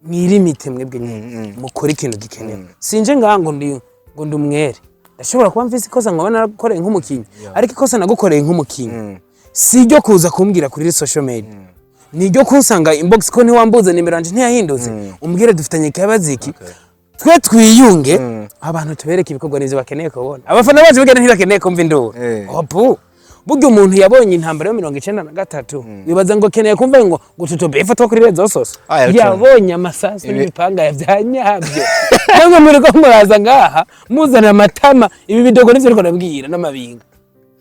mwirimite mwebwe nyene, mukore ikintu gikenewe. Sinje ngaha ngo ndi umwere. Ndashobora kuba mfise ikosa nkaba naragukoreye nk'umukinyi, ariko ikosa nagukoreye nk'umukinyi si iryo kuza kumbwira kuri social media, ni iryo kunsanga inbox, ko ntiwambuze, nimero yanje ntiyahindutse. Umbwire dufitanye ikibazo iki, twe twiyunge, abantu tubereke ibikorwa, nivyo bakeneye kubona. Abafana bacu bigana ntibakeneye kumva induru. Opu burya umuntu yabonye intambara yo 93, wibaza ngo akeneye kumva ngo tutobefa two kuri réseaux sociaux? Aya, utuntu. Yabonye amasasu n'imipanga ya vya nyabyo. Namwe muriko muraza ngaha muzana amatama, ibi bidogo nivyo ariko nabwira n'amabinga,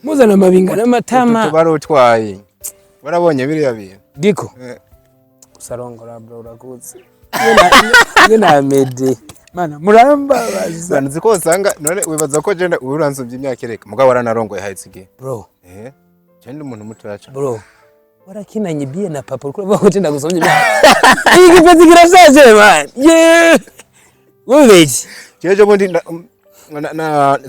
muzana amabinga n'amatama. Utu bari utwaye, warabonye biriya bintu? Diko. Gusa rongora bro, urakuze. Mwe na Mede mana murambabaza. Nzi ko usanga none wibaza ko je uransumvye imyaka, ereka mugabo waranarongoye haheze igihe. Bro. Je ndi umuntu mutoya cane. Bro, warakinanye biye na papa, uriko uravuga ko je ndagusomye imyaka. Iki gipeti kirashaje man, yeah, wubeshye. Jeje bundi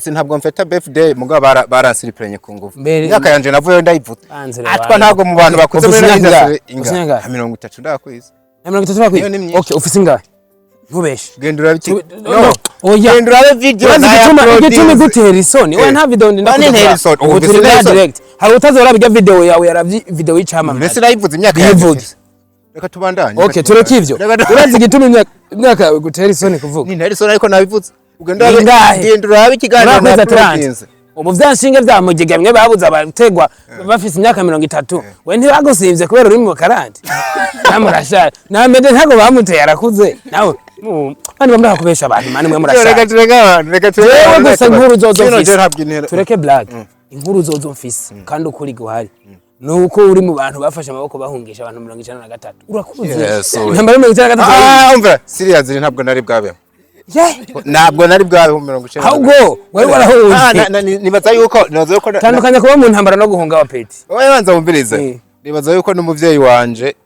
sintabwo mfeta birthday, mugabo baransiripirenye ku ngufu. Imyaka yanje navuyeyo ndayivuze. Banzire. Atwa ntabwo mu bantu bakuze Ufise muri imyaka ingahe? industry. Ufise ingahe? Inga 30 ndakwiza. Na 30 bakwiye. Iyo ni myinshi. Okay, ufise ingahe? Ntubeshe. Genda urabe iki. No, oya. Genda urabe video. Urazi naya igituma uploadinze. igutera isoni? Oya, nta video ndinda. Bane ntera isoni. Ubu Ubu turi ntera na isoni. direct, hari utazora bijya video yawe, yaravye video y'icamamare. Mbese nayivuze imyaka yanje. Bivuge. Reka tubandanye. Okay, tureke ivyo. Urazi igituma imyaka yawe gutera isoni kuvuga? Ni ntera isoni, ariko nabivuze. Ugenda urabe. Ingahe? Genda urabe ikiganiro Murakoze. na 30. uploadinze. Ubu vya nshinge vya mugiga mwe babuze abategwa bafise imyaka 30, we ntibagusimvye kubera uri mu karandi namurashara na Mede ntago bamuteye, arakuze nawe. Bandi bamwe bakubesha abantu mani mwe murashara. Reka tureke abantu, reka tureke Jewe abantu, gusa reka inkuru zozo Kino je mfise. ntabwo intera. Tureke blague, inkuru zozo mfise kandi ukuri guhari nuko uri mu bantu bafashe amaboko bahungisha abantu 93, urakuze. Yes, we. Intambara ya 93. Ah, umva, serious, ntabwo nari bwabeho. Ntabwo nari bwabeho 93. Ahubwo wari Ah, warahunze. Nibaza yuko Tandukanya kuba mu ntambara no guhunga abapeti. Wowe banza wumvirize. Nibaza yuko n'umuvyeyi wanje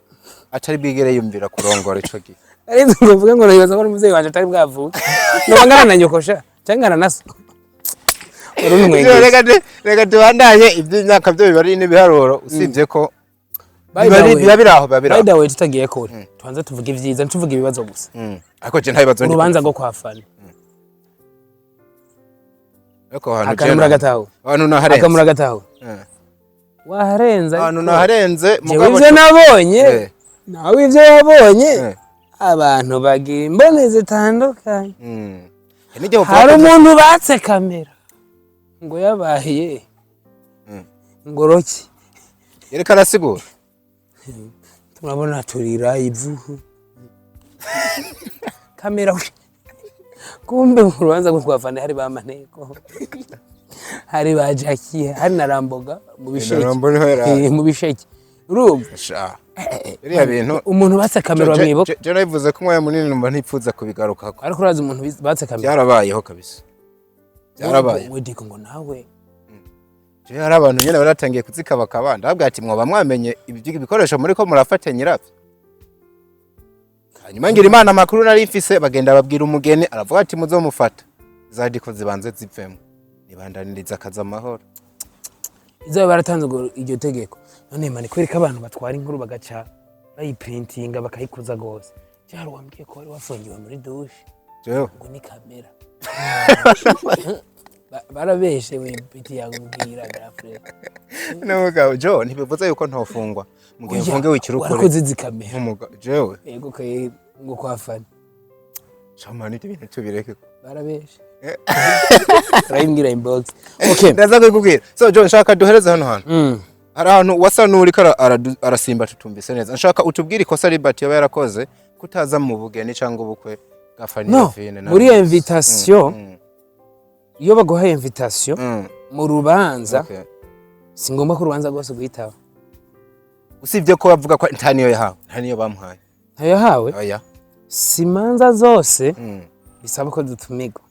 atari bwigere yumvira kurongora ico gihe. Ariko ngo mvuge ngo nibaza ko n'umuvyeyi wanje atari bwavuke, noba ngana na nyokosha cyangwa ngana na so, wari unumwengezi. Reka tubandanye, iby'imyaka byo biba ari n'ibiharuro, usibye ko biba biri aho, biba biri By aho. the way, tutagiye kure, tubanze tuvuge ivyiza, ntituvuge ibibazo gusa. Ariko je nta bibazo ndi. Urubanza rwo kwa Fani. Ariko ahantu Akantu muragataho. Ahantu naharenze. Akamuragataho. Waharenze. Ahantu Ariko naharenze. jewe Mugabo ivyo nabonye, nawe ivyo wabonye, abantu bagira imboni zitandukanye. Nijye uvuga Hari ko umuntu batse kamera ngo yabaye ngo roki. Yereka arasigura. Turabona turira ivu kamera we. Kumbe mu rubanza rwo kwa Fani hari ba Maneko, hari ba Jackie, hari na Ramboga mu bisheke. Rambo niho yari ari. Mu bisheke, urumva. Sha. Biriya bintu Umuntu batse kamera bamwibuka. Je nabivuze ko umwanya munini numva ntipfuza kubigarukako. Ariko urazi umuntu batse kamera? Byarabayeho kabisa. Byarabaye. We diko ngo nawe. Je hari abantu nyene baratangiye kuzikabakaba, ndababwira ati mwoba mwamenye ibyo ibikoresho muri ko murafata nyiravyo. Hanyuma ngira Imana, amakuru nari mfise bagenda babwira umugeni, aravuga ati muzomufata zadiko zibanze zivemo, nibandaniriza akazi amahoro. Izaba baratanze iryo tegeko none mani kwereka abantu batwara inkuru bagaca bayiprintinga bakayikuza gose. Cyari wambwiye ko wari wafungiwe muri douche. Jewe? Ngo ni kamera. Barabeshe we piti yakubwira girlfriend. N'umugabo jo ntibivuze yuko ntofungwa mu gihe mfungiwe ikirukuri. Warakoze izi kamera. Nk'umugabo jewe? Yego kwe, ngo kwa Fani. Shama, n'ibyo bintu tubireke. Barabeshe, urayimbwira inbox, okay. Ndaza kubikubwira. So jo nshaka duhereze hano hantu. Hari ahantu wasa n'uriko arasimba tutumvise neza. Nshaka utubwire ikosa Libert yaba yarakoze kutaza mu bugeni cyangwa ubukwe bwa Fanny No, Lavine na muri Rose. invitation, iyo baguhaye invitation mu rubanza, si ngombwa ko urubanza rwose guhitaba. Usibye ko bavuga ko nta niyo yahawe, nta niyo bamuhaye. Ntayo yahawe. Oya. Si imanza zose bisaba ko dutumirwa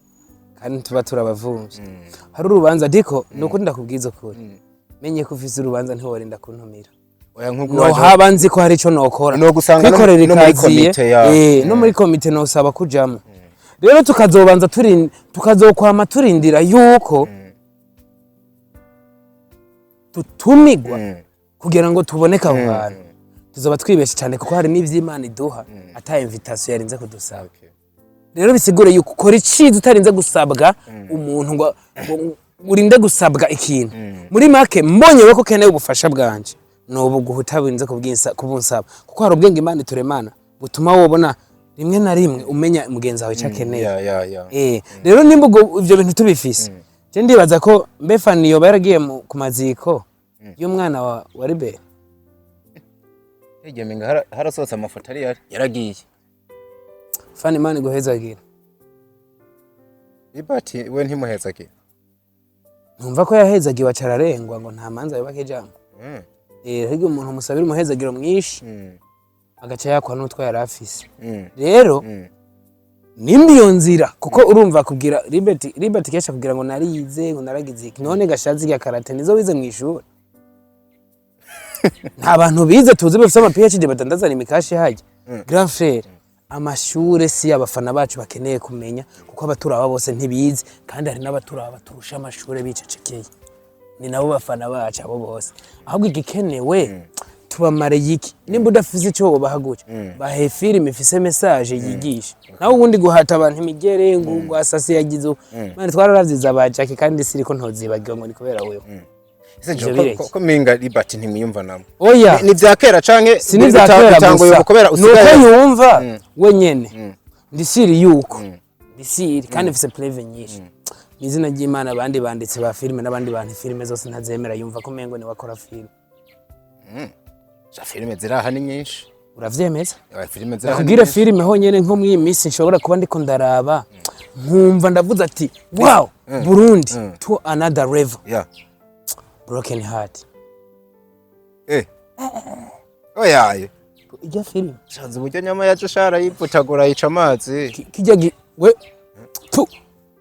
kandi tuba turabavumvyi. Hari urubanza diko ni ukuri, ndakubwiza ukuri, menye ko ufise urubanza ntiworinda kuntumira. Oya, nk'ubwo No haba nzi ko hari ico nokora. No gusanga kwikorera no muri ikaziye, komite ya no muri komite nosaba kujamwo. Rero tukazobanza tukazokwama turindira yuko tutumigwa kugira ngo tuboneke aho hantu, tuzoba twibeshe cyane, kuko harimo ivy'Imana iduha ata invitation yarinze kudusaba. Rero bisigure yuko ukora iciza utarinze gusabwa umuntu ngo urinde gusabwa ikintu. Muri make, mbonye we ko ukeneye ubufasha bwanje, nubu utarinze kubunsaba, kuko hari ubwenge Imana ituremana butuma wobona rimwe na rimwe umenya mugenzi wawe icyo akeneye. Ya. Rero nimba ubwo ivyo bintu tubifise, je ndibaza ko mbe Fani yoba yaragiye ku maziko y'umwana wa Libert. Igihe minga harasohotse amafoto ari yaragiye. Fani, Imana iguhezagira. Libert we ntimuhezagiye. Numva ko yahezagiwe aca ararengwa ngo nta manza yubaka ijambo. Ariko umuntu musabira umuhezagiro mwinshi. Agaca yakwa n'utwo yari afise. Rero nimba iyo nzira, kuko urumva kugira Liberty kenshi kugira ngo narize, ngo naragize iki, none gashazi ya karate nizo wize mu ishuri? Nta bantu bize tuzi bafise ama PhD badandazana imikashi hajya. Grand frère, amashure si abafana bacu bakeneye kumenya, kuko abaturaba bose ntibize, kandi hari n'abaturaba baturusha amashure bicecekeye, ni nabo bafana bacu abo bose. Ahubwo igikenewe, tubamare iki? Nimba udafise icyo wobaha gutya, bahe filime ifise message yigisha. Nawe ubundi guhata abantu imigere ngo asasi yagize uko, mani twararavyiza ba Jackie, kandi siriko ntozibagiwe ngo ni kubera wewe. Ese Ivyo Jo, bireke. ko menga Liberty ntimwiyumva namwe? Oya. Ni vya kera canke Si n'ivya kera bitanguye gusa, kubera nuko usigaye yumva wenyene. Ndisiri yuko ndisiri, kandi mfise preuve nyinshi mu izina ry'Imana. Abandi banditsi ba filime n'abandi bantu, filime zose ntazemera, yumva ko umengo niwe akora filime. Za filime ziraha ni nyinshi. Uravyemeza? Filime ziraha ni Kubwira nyinshi. filime honyene, nko mw'iyi minsi nshobora kuba ndiko ndaraba nkumva ndavuze ati: "Wow, Burundi to another level." Broken Heart. Oyaye. Ijya filime. Shanze uburyo nyama yacu shara yipfutagura yica amazi. Kijya we tu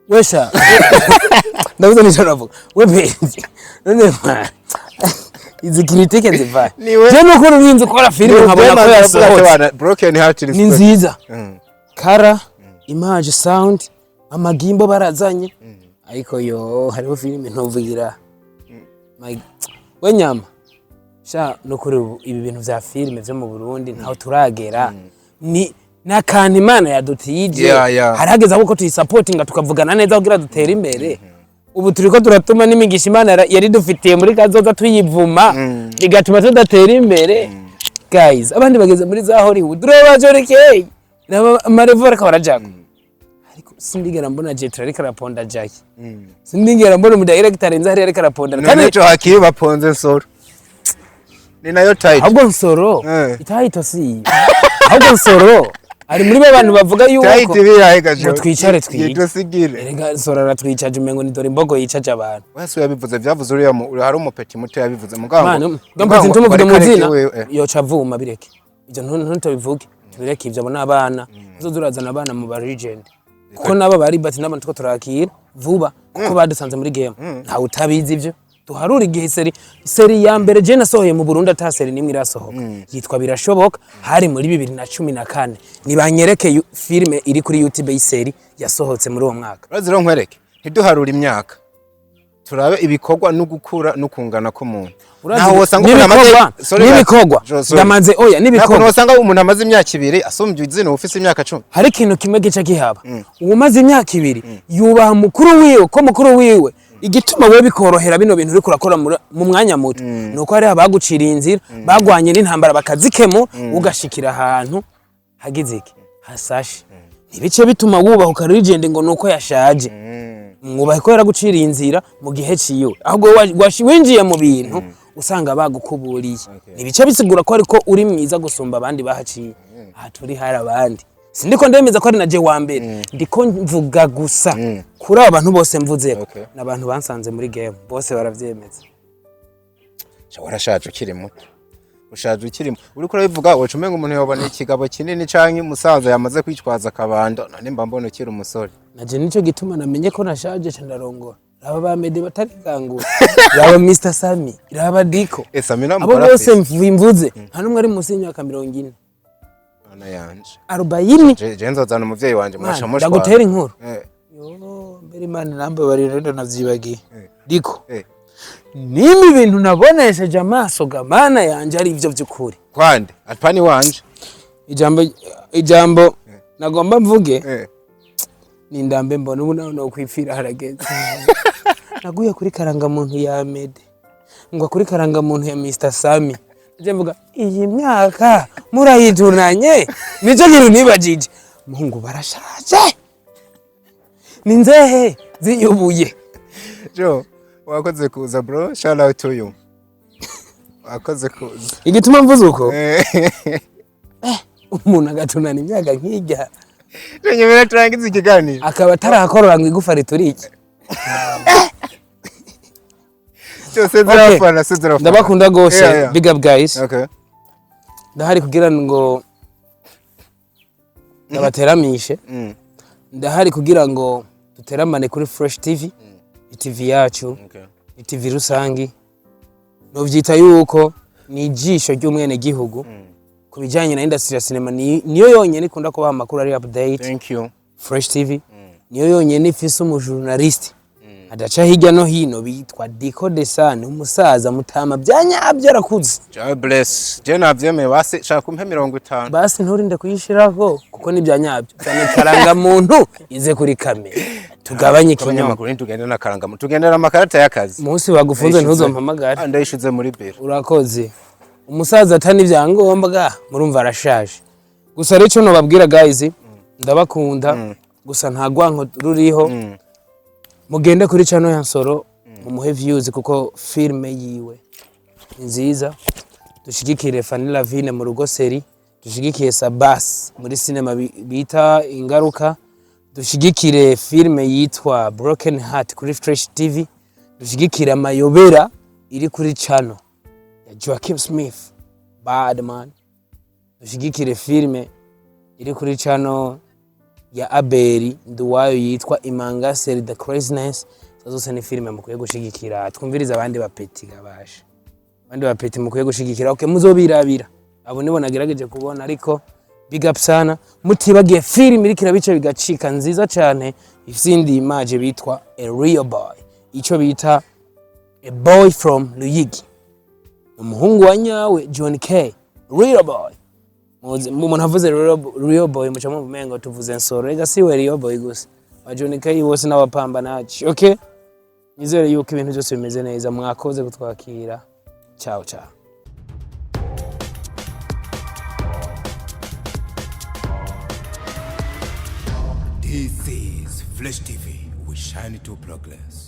wesha, ndavuze nico navuga we benzi. None man, izi critique zivaye? Niwe- Je nuko urinze ukora filime nkabona ko yasohotse. Broken Heart. Ni nziza, kara image, sound, amagimbo barazanye, ariko yo hariho filime ntuvugira. We nyama sha, nukuri ubu ibi bintu vya filime vyo mu Burundi ntaho turagera, ni nakantu Imana yadutije. Harageze aho ko tuyisapotinga, tukavugana neza kugira dutere imbere. Ubu turiko turatuma n'imigisha Imana yari dufitiye muri kazoza tuyivuma, bigatuma tudatera imbere. Guys, abandi bageze muri za Hollywood, ureba Jorekey amarevo ariko barajako, ariko sindigera mbona Jetro ariko araponda Jackie, sindigera mbona umudirector arenze hariya ariko araponda. None ejo hakiye baponze Nsoro, ni nayo title. Ahubwo Nsoro itahito si iyo. Ahubwo Nsoro ari muri ba bantu bavuga yuko Title birahe gajo? Ngo twicare twige. Yitusigire. Erega Nsoro aratwicaje, umengo ni dore imbogo yicaje abantu. Wese yabivuze, vyavuze uriya hari umupeti muto yabivuze mugabo. Mwana gambazi, ntumuvuge mu zina, yoca avuma. Bireke ibyo, ntubivuge, tubireke ibyo. Abo ni abana, uzoza urazana abana mu ba legend, kuko nabo bari bati n'abantu two turakira vuba, kuko badusanze muri game. Ntawe utabizi ibyo. Duharura igihe série ya mbere je nasohoye mu Burundi, ata série nimwe irasohoka, yitwa Birashoboka, hari muri 2014. Nibanyereke filime iri kuri YouTube y'isérie yasohotse muri uwo mwaka. Urazi rero, nkwereke, ntiduharure imyaka, turabe ibikorwa no gukura no kungana k'umuntu. Urazi- Ntaho wosanga umuntu n'ibikorwa sorry, n'ibikorwa. Jo, sorry. Ndamaze, oya. Ntabwo N'ibikorwa. wosanga umuntu amaze imyaka 2 asumbye izina ufise imyaka 10. Hari ikintu kimwe gica gihaba: uwumaze imyaka 2 yubaha mukuru wiwe, ko mukuru wiwe igituma we bikorohera bino bintu uriko urakora mu mwanya muto, ni uko hariho abaguciriye inzira, bagwanye n'intambara bakazikemura, ugashikira ahantu hagize iki hasashe. Ntibice bituma wubaha legend ngo nuko yashaje. Mwubahe ko yaraguciriye inzira mu gihe ciwe. Ahubwo winjiye mu bintu usanga bagukuburiye, ntibice bisigura ko ariko uri mwiza gusumba abandi bahaciye. Aha turi hari abandi, sindiko ndemeza ko ari naje wa mbere, ndiko mvuga gusa kuri abo bantu bose mvuzeko. N'abantu bansanze muri game, bose baravyemeza. Sha, warashaje ukiri muto, ushaje ukiri muto. Uriko urabivuga woca umenga umuntu yobona ikigabo kinini canke umusaza yamaze kwitwaza akabando. None mba mbona ukiri umusore. Naje nico gituma namenye ko nashaje ca ndarongora. Raba ba Mede batarikangura, raba Mr Sami, raba Diko. Sami nta Abo mugore bose afise. mvuze, nta n'umwe ari munsi y'imyaka 40. Mana yanje. 40. Je nzozana umuvyeyi wanje Mana, mwasha mushwana. ndagutera inkuru. Yo, mbere Imana irambabarira, rero navyibagiye. Diko, nimba ibintu nabonesheje amaso ga Mana yanje ari ivyo vy'ukuri, Kwande apani wanje. Ijambo nagomba mvuge ni ndambe mbona ubu nawe nokwipfira harageze. Naguye kuri karangamuntu ya Mede, ngwa kuri karangamuntu ya Mr Sami, nje mvuga iyi myaka murayitunanye. Nico kintu nibajije: Mungu, barashaje, ni nzehe ziyubuye. Jo, wakoze kuza bro, shout out to you, wakoze kuza. Igituma mvuze uko, umuntu agatunana imyaka nk'ijya, Jo, nyemera turangize ikiganiro. akaba atarakorora ngo igufa riturike. Jo, sezera abafana, sezera abafana. Ndabakunda gose. Yeah. Big up guys. Okay. Ndahari kugira ngo Ndabateramishe. Ndahari kugira ngo duteramane kuri Fresh TV, TV yacu, ni TV rusangi. Novyita yuko ni ijisho ry'umwene gihugu ku bijyanye na industry ya cinema. Niyo yonyene ikunda kubaha amakuru ari update. Thank you. Fresh TV niyo yonyene ifise umujournaliste adaca hirya no hino bitwa Dico Desan, umusaza mutama bya nyabyo, arakuze. God bless. Je navyemeye, basi shaka umpe 50. Basi nturinde kuyishirako kuko ni bya nyabyo cyane. Karangamuntu ize kuri kamera, tugabanye ikinyoma. Abanyamakuru ntitugende na karangamuntu, tugendera amakarata y'akazi. Umunsi bagufunze ntuzompamagare. Ah, ndayishize muri biro. Urakoze. Umusaza atani ibyangombwa, murumva arashaje. Gusa rero icyo nobabwira, guys, ndabakunda gusa nta rwanko ruriho. Mugende kuri channel ya Nsoro, mumuhe views kuko filme yiwe ni nziza. Dushigikire Fanny Lavine mu rugo série, dushigikiye Sabas muri cinema bita Ingaruka, dushigikire filme yitwa Broken Heart kuri Fresh TV, dushigikire Amayobera iri kuri channel ya Joaquin Smith Badman, dushigikire filme iri kuri channel ya Abeli Nduwayo yitwa Imanga Seri The Craziness. Izo zose ni filime mukwiye gushigikira. Twumvirize abandi bapeti gabasha, abandi bapeti mukwiye gushigikira. Okay, muzobirabira, abo nibo nagerageje kubona, ariko big up sana. Mutibagiye filime iriko irabica bigacika, nziza cyane, ifise indi image bitwa A Real Boy, ico bita A Boy from Luyigi, umuhungu wa nyawe John K, Real Boy. Umuntu avuze Real Boy muca mwumva umengo tuvuze Nsoro. Rega siwe Real Boy gusa, ba John K bose n'abapambanaji. Okay, nizere yuko ibintu byose bimeze neza. Mwakoze kutwakira. Ciao ciao. This is Flash TV. We shine to progress.